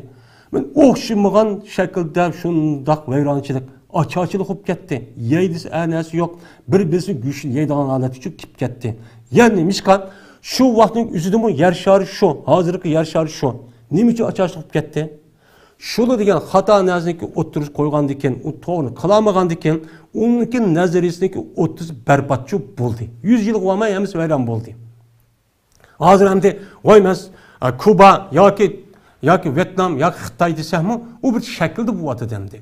مەن ئوخشىمىغان شەكىلدە شۇنداق ۋەيرانچىلىق، ئاچارچىلىق بولۇپ كەتتى. يەي دېسە ئەنەسى يوق، بىر بىرسىنىڭ گۆشىنى يەيدىغان ھالەتكىچۇ كېلىپ كەتتى. يەنى نېمىشقا؟ شۇ ۋاقىتنىڭ ئۆزىدىمۇ يەر شارى شۇ، ھازىرقى يەر شارى شۇ. نېمە ئۈچۈن ئاچارچىلىق بولۇپ كەتتى؟ شۇلا دېگەن خاتا نەرسىنىڭكى ئوتتۇرىغا قويغاندىكىن، ئۇ توغرىنى قىلالمىغاندىكىن، ئۇنىڭكى نەزەرىيىسىنىڭكى ئوتتۇرىسى بەرباتچۇ بولدى. يۈز يىلغا بارماي ھەممىسى ۋەيران بولدى. ھازىر ئەمدى، ۋاي مەن، ئە، كۇبا ياكى، ياكى ۋيېتنام ياكى خىتاي دېسەكمۇ، ئۇ بىر شەكىلدە بولۇۋاتىدۇ ئەمدى.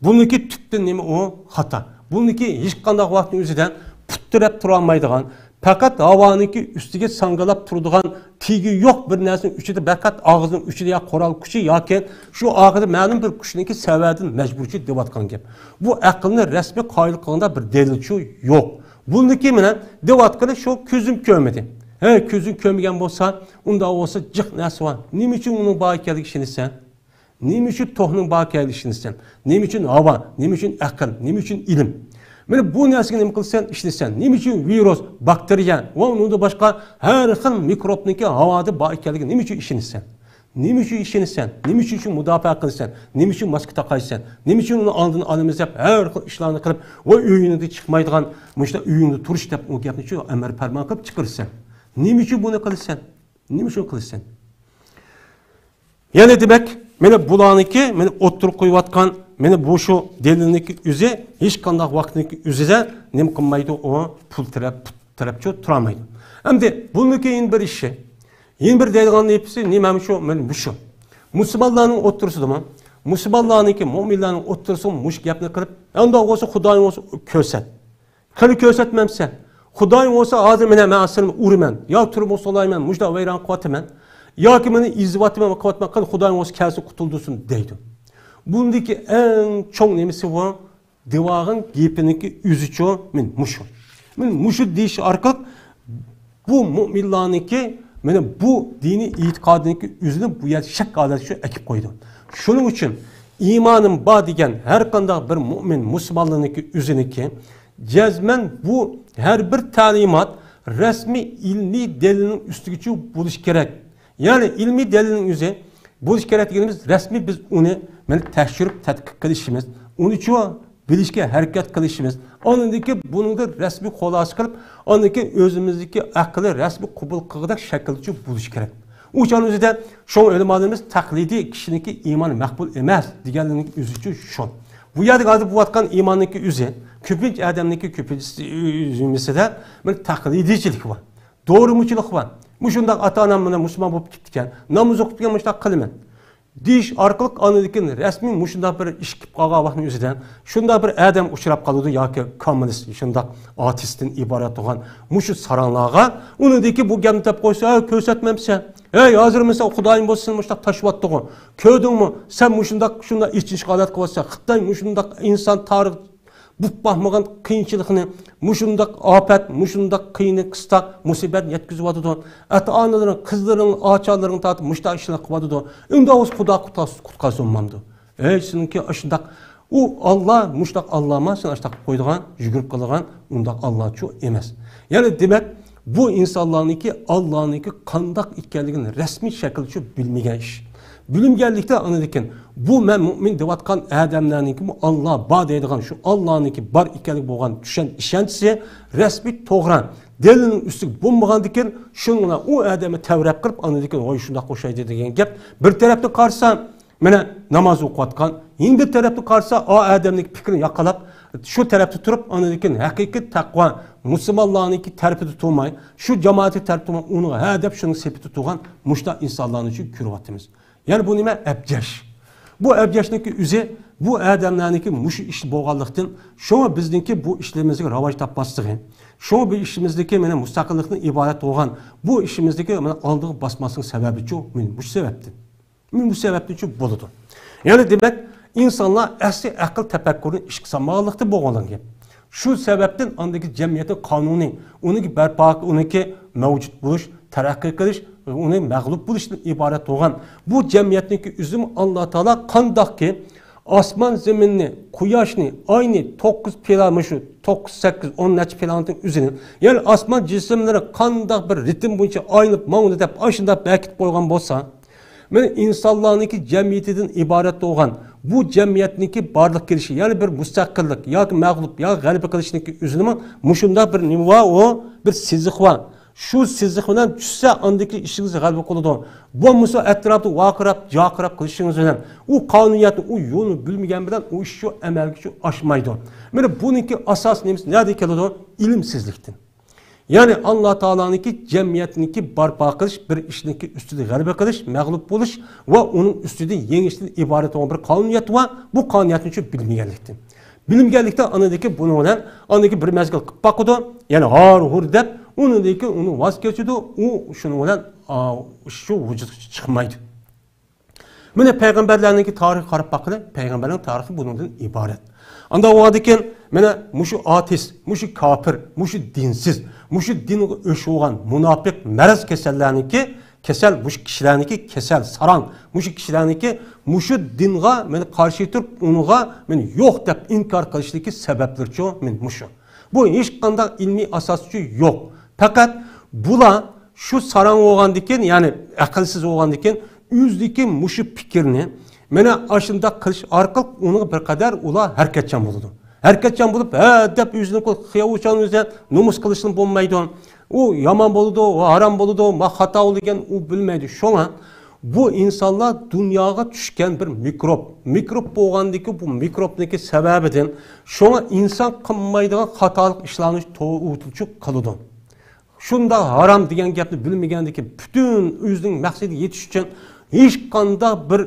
بۇنىڭكى تۈپتىن نېمە ئۇ؟ خاتا. بۇنىڭكى ھېچقانداق ۋاقىتنىڭ ئۆزىدە پۇت تىرەپ تۇرالمايدىغان، پەقەت ھاۋانىڭكى ئۈستىگە ساڭگىلاپ تۇرىدىغان، تېگى يوق بىر نەرسىنىڭ ئىچىدە پەقەت ئاغزىنىڭ ئۇچىدا يا قورال كۈچى ياكى شۇ ئارقىدا مەلۇم بىر كۈچنىڭكى سەۋەبىدىن مەجبۇرچى دەۋاتقان گەپ. بۇ ئەقىلنى رەسمىي قايىل قىلغاندا بىر دەلىلچۇ يوق. بۇنىڭكى مانا دەۋاتقىنى شۇ كۆزۈم كۆرمىدى. ھە، كۆزۈڭ كۆرمىگەن بولسا، ئۇنداق بولسا جىق نەرسە بار. نېمە ئۈچۈن ئۇنىڭ بار ئىكەنلىكىگە ئىشىنىسەن؟ نېمە ئۈچۈن توكنىڭ بار ئىكەنلىكىگە ئىشىنىسەن؟ نېمە ئۈچۈن ھاۋا؟ نېمە ئۈچۈن ئەقىل؟ نېمە ئۈچۈن ئىلىم؟ مانا بۇ نەرسىگە نېمە قىلىسەن؟ ئىشىنىسەن. نېمە ئۈچۈن ۋىرۇس، باكتېرىيە ۋە ئۇنىڭدىن باشقا ھەر خىل مىكروبنىڭكى ھاۋادا بار ئىكەنلىكىگە نېمە ئۈچۈن ئىشىنىسەن؟ نېمە ئۈچۈن ئىشىنىسەن؟ نېمە ئۈچۈن شۇ مۇداپىئە قىلىسەن؟ نېمە ئۈچۈن ماسكا تاقايسەن؟ نېمە ئۈچۈن ئۇنىڭ ئالدىنى ئالىمىز دەپ ھەر خىل ئىشلارنى قىلىپ، ۋە ئۆيۈڭدىن چىقمايدىغان، مۇشۇنداق ئۆيۈڭدە تۇرۇش دەپ ئۇ گەپنى شۇ ئەمر پەرمان قىلىپ چىقىرىسەن؟ نېمە ئۈچۈن بۇنى قىلىسەن؟ نېمە ئۈچۈن قىلىسەن؟ يەنى دېمەك، مانا بۇلارنىڭكى، مانا ئوتتۇرىغا قويۇۋاتقان، مانا بۇ شۇ دەلىلنىڭكى ئۆزى ھېچقانداق ۋاقىتنىڭكى ئۆزىدە نېمە قىلمايدۇ، ئۇ پۇل تىرەپ، پۇت تىرەپچۇ تۇرالمايدۇ. ئەمدى بۇنىڭكى يەنە بىر ئىشى، يەنە بىر دەيدىغان گېپى نېمە شۇ، مانا مۇشۇ. مۇسۇلمانلارنىڭ ئوتتۇرىسىدىمۇ، مۇسۇلمانلارنىڭكى، مۇئمىنلارنىڭ ئوتتۇرىسىدىمۇ مۇشۇ گەپنى قىلىپ، ئۇنداق بولسا خۇدايىڭ بولسا كۆرسەت. قېنى كۆرسەتمەمسەن؟ خۇدايىم بولسا ھازىر مېنى، مەن سېنى ئۇرىمەن، يا تۈرمىگە سولايمەن، مۇشۇنداق ۋەيران قىلىۋاتىمەن، ياكى مېنى ئېزىۋاتىمەن، قىلىۋاتىمەن، قىل خۇدايىم بولسا كەلسۇن قۇتۇلدۇرسۇن دەيدۇ. بۇندىكى ئەڭ چوڭ نېمىسى بۇ؟ دېۋاغان گېپىنىڭكى ئۆزىچۇ، مەن مۇشۇ. مەن مۇشۇ دېيىش ئارقىلىق بۇ مۇئمىنلارنىڭكى، مانا بۇ دىنىي ئېتىقادىنىڭكى ئۆزىنى بۇ يەردە شەك ھالەتكە ئەكىپ قويىدۇ. شۇنىڭ ئۈچۈن ئىمانىم بار دېگەن ھەر قانداق بىر مۇئمىن مۇسۇلمانلارنىڭكى ئۆزىنىڭكى جەزمەن بۇ ھەر بىر تەلىمات رەسمىي ئىلمىي دەلىلنىڭ ئۈستىگىچۇ بولۇشى كېرەك. يەنى ئىلمىي دەلىلنىڭ ئۆزى بولۇشى كېرەك دېگىنىمىز رەسمىي بىز ئۇنى، مانا، تەكشۈرۈپ تەتقىق قىلىشىمىز، ئۇنىچۇ بىلىشكە ھەرىكەت قىلىشىمىز، ئاندىن كېيىن بۇنىڭدىن رەسمىي خۇلاسە قىلىپ، ئاندىن كېيىن ئۆزىمىزدىكى ئەقىلنى رەسمىي قوبۇل قىلغۇدەك شەكىلدىچۇ بولۇشى كېرەك. ئۇ چاغنىڭ ئۆزىدە شۇڭا ئۆلىمالىرىمىز تەقلىدىي كىشىنىڭكى ئىمانى مەقبۇل ئەمەس دېگەنلىكنىڭ ئۆزىچۇ شۇ. بۇ يەردە ھازىر بولۇۋاتقان ئىماننىڭكى ئۆزى، كۆپىنچە ئادەمنىڭكى كۆپىنچىسى ئۆزىمىزدە بىر تەقلىدىيچىلىك بار. دورىمۇچىلىق بار. مۇشۇنداق ئاتا-ئانام مانا مۇسۇلمان بولۇپ كېتىپتىكەن، ناماز ئوقۇپتىكەن، مۇشۇنداق قىلىمەن دېيىش ئارقىلىق ئاندىن كېيىن رەسمىي مۇشۇنداق بىر ئىش كېلىپ قالغان ۋاقىتنىڭ ئۆزىدە شۇنداق بىر ئادەم ئۇچراپ قالىدۇ ياكى كاممۇنىست، شۇنداق ئارتىستتىن ئىبارەت بولغان مۇشۇ ساراڭلارغا ئۇنىڭدىن كېيىن بۇ گەپنى دەپ قويسا، ھە، كۆرسەتمەمسەن، ھەي، ھازىر مىسال خۇدايىم بولسا سېنى مۇشۇنداق تاشلاۋاتتىغۇ، كۆردۈڭمۇ، سەن مۇشۇنداق شۇنداق ئېچىنىشقا ھالەت قىلىۋاتسەن، خىتاي مۇشۇنداق ئىنسان تارىخ بۇ باقمىغان قىيىنچىلىقنى، مۇشۇنداق ئاپەت، مۇشۇنداق قىيىنلىق، قىستاق، مۇسىبەتنى يەتكۈزۈۋاتىدۇ. ئاتا-ئانىلىرىڭ، قىزلىرىڭ، ئاچاڭلىرىڭ تارتىپ مۇشۇنداق ئىشلارنى قىلىۋاتىدۇ. ئۇنداق بولسا خۇدا قۇتقار-، قۇتقارسۇن بولمامدۇ؟ ھېي، سېنىڭكى ئاشۇنداق ئۇ ئاللا، مۇشۇنداق ئاللاما سېنى ئاشۇنداق قىلىپ قويىدىغان، يۈگۈرۈپ قالىدىغان ئۇنداق ئاللاچۇ ئەمەس. يەنى دېمەك، بۇ ئىنسانلارنىڭكى ئاللانىڭكى قانداق ئىكەنلىكىنى رەسمىي شەكىلدىچۇ بىلمىگەن ئىش. بىلمىگەنلىكتە ئاندىن كېيىن بۇ مەن مۇئمىن دەۋاتقان ئادەملەرنىڭكى بۇ ئاللا بار دەيدىغان، شۇ ئاللانىڭكى بار ئىكەنلىكى بولغان چۈشەن-، ئىشەنچىسى رەسمىي توغرا دەلىلنىڭ ئۈستىگە بولمىغاندىن كېيىن شۇنىڭ بىلەن ئۇ ئادەمنى تەۋرەپ قىلىپ ئاندىن كېيىن ۋاي شۇنداق ئوخشايدۇ دېگەن گەپ. بىر تەرەپتىن قارىسا مانا ناماز ئوقۇۋاتقان، يەنە بىر تەرەپتىن قارىسا ئا ئادەمنىڭ پىكرىنى ياقىلاپ شۇ تەرەپتە تۇرۇپ ئاندىن كېيىن ھەقىقىي تەقۋا مۇسۇلمانلارنىڭكى تەرىپىدە تۇرماي شۇ جامائەتنىڭ تەرىپىدە تۇرماي ئۇنىڭغا ھە دەپ شۇنىڭ سېپىدە تۇرغان مۇشۇنداق ئىنسانلارنى شۇ كۆرۈۋاتىمىز. يەنى بۇ نېمە؟ ئەبجەش. بۇ ئەبجەشنىڭكى ئۆزى بۇ ئادەملەرنىڭكى مۇشۇ ئىش بولغانلىقتىن، شۇڭا بىزنىڭكى بۇ ئىشلىرىمىزگە راۋاج تاپماسلىقى، شۇڭا بۇ ئىشىمىزدىكى مانا مۇستەقىللىقتىن ئىبارەت بولغان بۇ ئىشىمىزدىكى مانا ئالدىغا باسماسلىق سەۋەبىچۇ مانا مۇشۇ سەۋەبتىن. مانا بۇ سەۋەبتىنچۇ بولىدۇ. يەنى دېمەك، ئىنسانلار ئەسلى ئەقىل تەپەككۇرنى ئىشقا سالمىغانلىقتىن بولغانلىقى گەپ. شۇ سەۋەبتىن ئاندىكى جەمئىيەتنىڭ قانۇنى، ئۇنىڭكى بەرپا، ئۇنىڭكى مەۋجۇت بولۇش، تەرەققىي قىلىش، ئۇنى مەغلۇپ بولۇشتىن ئىبارەت بولغان بۇ جەمئىيەتنىڭكى ئۆزىمۇ ئاللا تائالا قانداقكى ئاسمان زېمىننى، قۇياشنى، ئاينى، توققۇز پىلا-، مۇشۇ توققۇز، سەككىز، ئون نەچچە پلانېتنىڭ ئۆزىنى، يەنى ئاسمان جىسىملىرى قانداق بىر رىتىم بويىچە ئايلىنىپ ماڭىدۇ دەپ ئاشۇنداق بەكىتىپ قويغان بولسا، مانا ئىنسانلارنىڭكى جەمئىيىتىدىن ئىبارەت بولغان بۇ جەمئىيەتنىڭكى بارلىققا كېلىشى، يەنى بىر مۇستەقىللىق ياكى مەغلۇپ ياكى غەلىبە قىلىشنىڭكى ئۆزىنىمۇ مۇشۇنداق بىر نېمە بار، ئۇ بىر سىزىق بار. شۇ سىزىق بىلەن چۈشسە، ئاندىكى ئىشىڭىز غەلىبە قىلىدۇ. بولمىسا ئەتراپتا ۋارقىراپ، جارقىراپ قىلىشىڭىز بىلەن ئۇ قانۇنىيەتنى، ئۇ يولنى بىلمىگەن بىلەن ئۇ ئىش شۇ ئەمەلگە شۇ ئاشمايدۇ. مانا بۇنىڭكى ئاساسىي نېمىسى نەدىن كېلىدۇ؟ ئىلىمسىزلىكتىن. يەنى ئاللا تائالانىڭكى جەمئىيەتنىڭكى بارپا قىلىش، بىر ئىشنىڭكى ئۈستىدە غەلىبە قىلىش، مەغلۇپ بولۇش ۋە ئۇنىڭ ئۈستىدە يېڭىشتىن ئىبارەت بولغان بىر قانۇنىيەت بار. بۇ قانۇنىيەتنى شۇ بىلمىگەنلىكتىن. بىلمىگەنلىكتە ئاندىكى بۇنىڭ بىلەن ئاندىكى بىر مەزگىل قىلىپ باقىدۇ، يەنى ھار ھۇر دەپ ئۇنىڭدىن كېيىن ئۇنى ۋاز كېچىدۇ، ئۇ شۇنىڭ بىلەن ئا، شۇ ۋۇجۇدقا چىقمايدۇ. مانا پەيغەمبەرلەرنىڭكى تارىخىغا قاراپ باققىلى، پەيغەمبەرنىڭ تارىخى بۇنىڭدىن ئىبارەت. ئانداق بولغاندىكىن مانا مۇشۇ ئاتېست، مۇشۇ كاپىر، مۇشۇ دىنسىز، مۇشۇ دىنغا ئۆچ بولغان مۇناپىق مەرەز كېسەللەرنىڭكى كېسەل، مۇشۇ كىشىلەرنىڭكى كېسەل، ساراڭ، مۇشۇ كىشىلەرنىڭكى مۇشۇ دىنغا مانا قارشى تۇرۇپ، ئۇنىڭغا مانا يوق دەپ ئىنكار قىلىشلىكى سەۋەبلىرىچۇ مانا مۇشۇ. بۇ ھېچقانداق ئىلمىي ئاساسىچۇ يوق. پەقەت بۇلار شۇ ساراڭ بولغاندىكىن، يەنى ئەقىلسىز بولغاندىكىن، ئۆزىدىكى مۇشۇ پىكىرنى مانا ئاشۇنداق قىلىش ئارقىلىق ئۇنىڭغا بىر قەدەر ئۇلار ھەرىكەتچان بولىدۇ. ھەرىكەتچان بولۇپ، ھە دەپ ئۆزىنى خىيال ئوچان ئۆزى نومۇس قىلىشنى بولمايدۇ. ئۇ يامان بولىدۇ، ئۇ ھارام بولىدۇ، ما خاتا بولىدىكەن، ئۇ بىلمەيدۇ. شۇڭا بۇ ئىنسانلار دۇنياغا چۈشكەن بىر مىكروب. مىكروب بولغاندىكى بۇ مىكروبنىڭكى سەۋەبىدىن شۇڭا ئىنسان قىلمايدىغان خاتالىق ئىشلارنى توۋا قىلىدۇ. شۇنداق ھارام دېگەن گەپنى بىلمىگەندىكىن پۈتۈن ئۆزىنىڭ مەقسىتىگە يېتىش ئۈچۈن ھېچقانداق بىر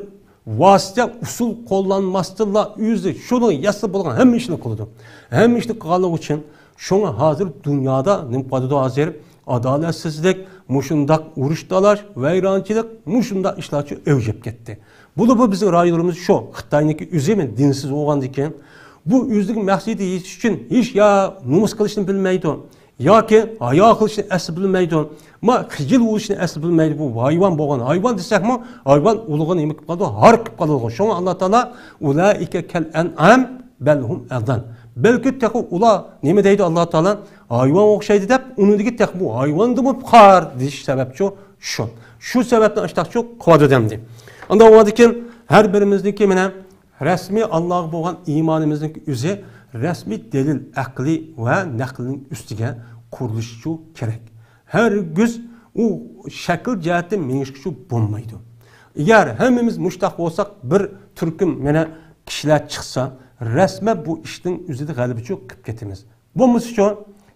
ۋاسىتە، ئۇسۇل قوللانماستىنلا ئۆزى شۇنىڭ ياسىلىپ بولغان ھەممە ئىشنى قىلىدۇ. ھەممە ئىشنى قىلغانلىقى ئۈچۈن شۇڭا ھازىر دۇنيادا نېمە قىلىدۇ ھازىر؟ ئادالەتسىزلىك، مۇشۇنداق ئۇرۇش تالاش، ۋەيرانچىلىق، مۇشۇنداق ئىشلارچۇ ئەۋج ئېلىپ كەتتى. بولۇپمۇ بىزنىڭ رايونلىرىمىز شۇ، خىتاينىڭكى ئۆزى دىنسىز بولغاندىكىن، بۇ ئۆزىنىڭ مەقسىتىگە يېتىش ئۈچۈن ھېچ يا نومۇس قىلىشنى بىلمەيدۇ، ياكى ھايا قىلىشنى ئەسلى بىلمەيدۇ، ما خىجىل بولۇشنى ئەسلى بىلمەيدۇ. بۇ ھايۋان بولغان، ھايۋان دېسەكمۇ، ھايۋان ئۇلىغا نېمە قىلىپ قالىدۇ؟ ھار قىلىپ قالىدۇ. شۇڭا ئاللا تائالا، ئۇلائىكە كەل ئەنئام بەل ھۇم ئەزەل. بەلكى تېخى ئۇلار نېمە دەيدۇ ئاللا تائالا؟ ھايۋان ئوخشايدۇ دەپ، ئۇنىڭدىكى تېخى بۇ ھايۋاندىنمۇ خار دېيىش سەۋەبچۇ شۇ. شۇ سەۋەبتىن ئاشتاقچۇ قىلىۋاتىدۇ ئەمدى. ئاندىن ئۇنىڭدىن كېيىن ھەر بىرىمىزنىڭكى مانا رەسمىي ئاللاغا بولغان ئىمانىمىزنىڭ ئۆزى رەسمىي دەلىل، ئەقلىي ۋە نەقىلنىڭ ئۈستىگە قۇرۇلۇشىچۇ كېرەك. ھەرگىز ئۇ شەكىل جەھەتتىن مېڭىشقىچۇ بولمايدۇ. ئەگەر ھەممىمىز مۇشتاق بولساق، بىر تۈركۈم مانا كىشىلەر چىقسا، رەسمەن بۇ ئىشنىڭ ئۆزىدە غەلىبىچۇ قىلىپ كېتىمىز. بولمىسىچۇ،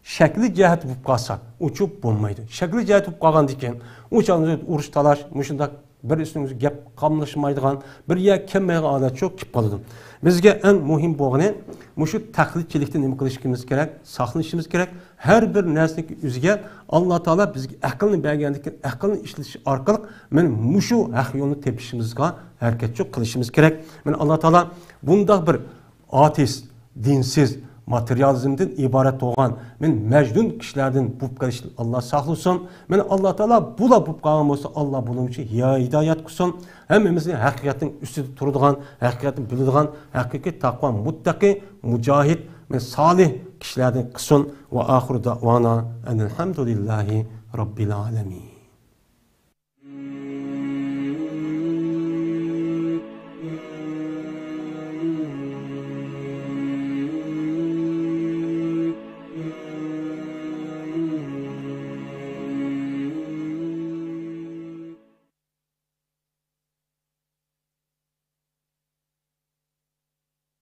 شەكلىي جەھەت بولۇپ قالسا، ئۇچۇ بولمايدۇ. شەكلىي جەھەت بولۇپ قالغاندىن كېيىن، ئۇ چاغدا ئۇرۇش تالاش، مۇشۇنداق بىر ئىشنىڭ ئۆزى گەپ قاملاشمايدىغان، بىر يەر كەلمەيدىغان ھالەتچۇ كېلىپ قالىدۇ. بىزگە ئەڭ مۇھىم بولغىنى، مۇشۇ تەقلىدچىلىكتىن نېمە قىلىشىمىز كېرەك؟ ساقلىنىشىمىز كېرەك. ھەر بىر نەرسىنىڭ ئۆزىگە ئاللا تائالا بىزگە ئەقىلنى بەرگەندىكىن، ئەقىلنى ئىشلىتىش ئارقىلىق مانا مۇشۇ ھەق يولنى تېپىشىمىزغا ھەرىكەتچۇ قىلىشىمىز كېرەك. مانا ئاللا تائالا بۇنداق بىر ئاتېئىست، دىنسىز، ماتېرىيالىزمدىن ئىبارەت بولغان، مانا مەجنۇن كىشىلەردىن بولۇپ قېلىشتىن ئاللا ساقلىسۇن. مانا ئاللا تائالا بۇلا بولۇپ قالغان بولسا، ئاللا بۇنىڭ ئۈچۈن ھىدايەت قىلسۇن. ھەممىمىزنى ھەقىقەتنىڭ ئۈستىدە تۇرىدىغان، ھەقىقەتنى بىلىدىغان، ھەقىقىي تەقۋا، مۇتتەقى، مۇجاھىد، مانا سالىھ كىشىلەردىن قىلسۇن. ۋە ئاخىرۇ دەئۋانا ئەنىل ھەمدۇلىللاھى رەببىل ئالەمىن.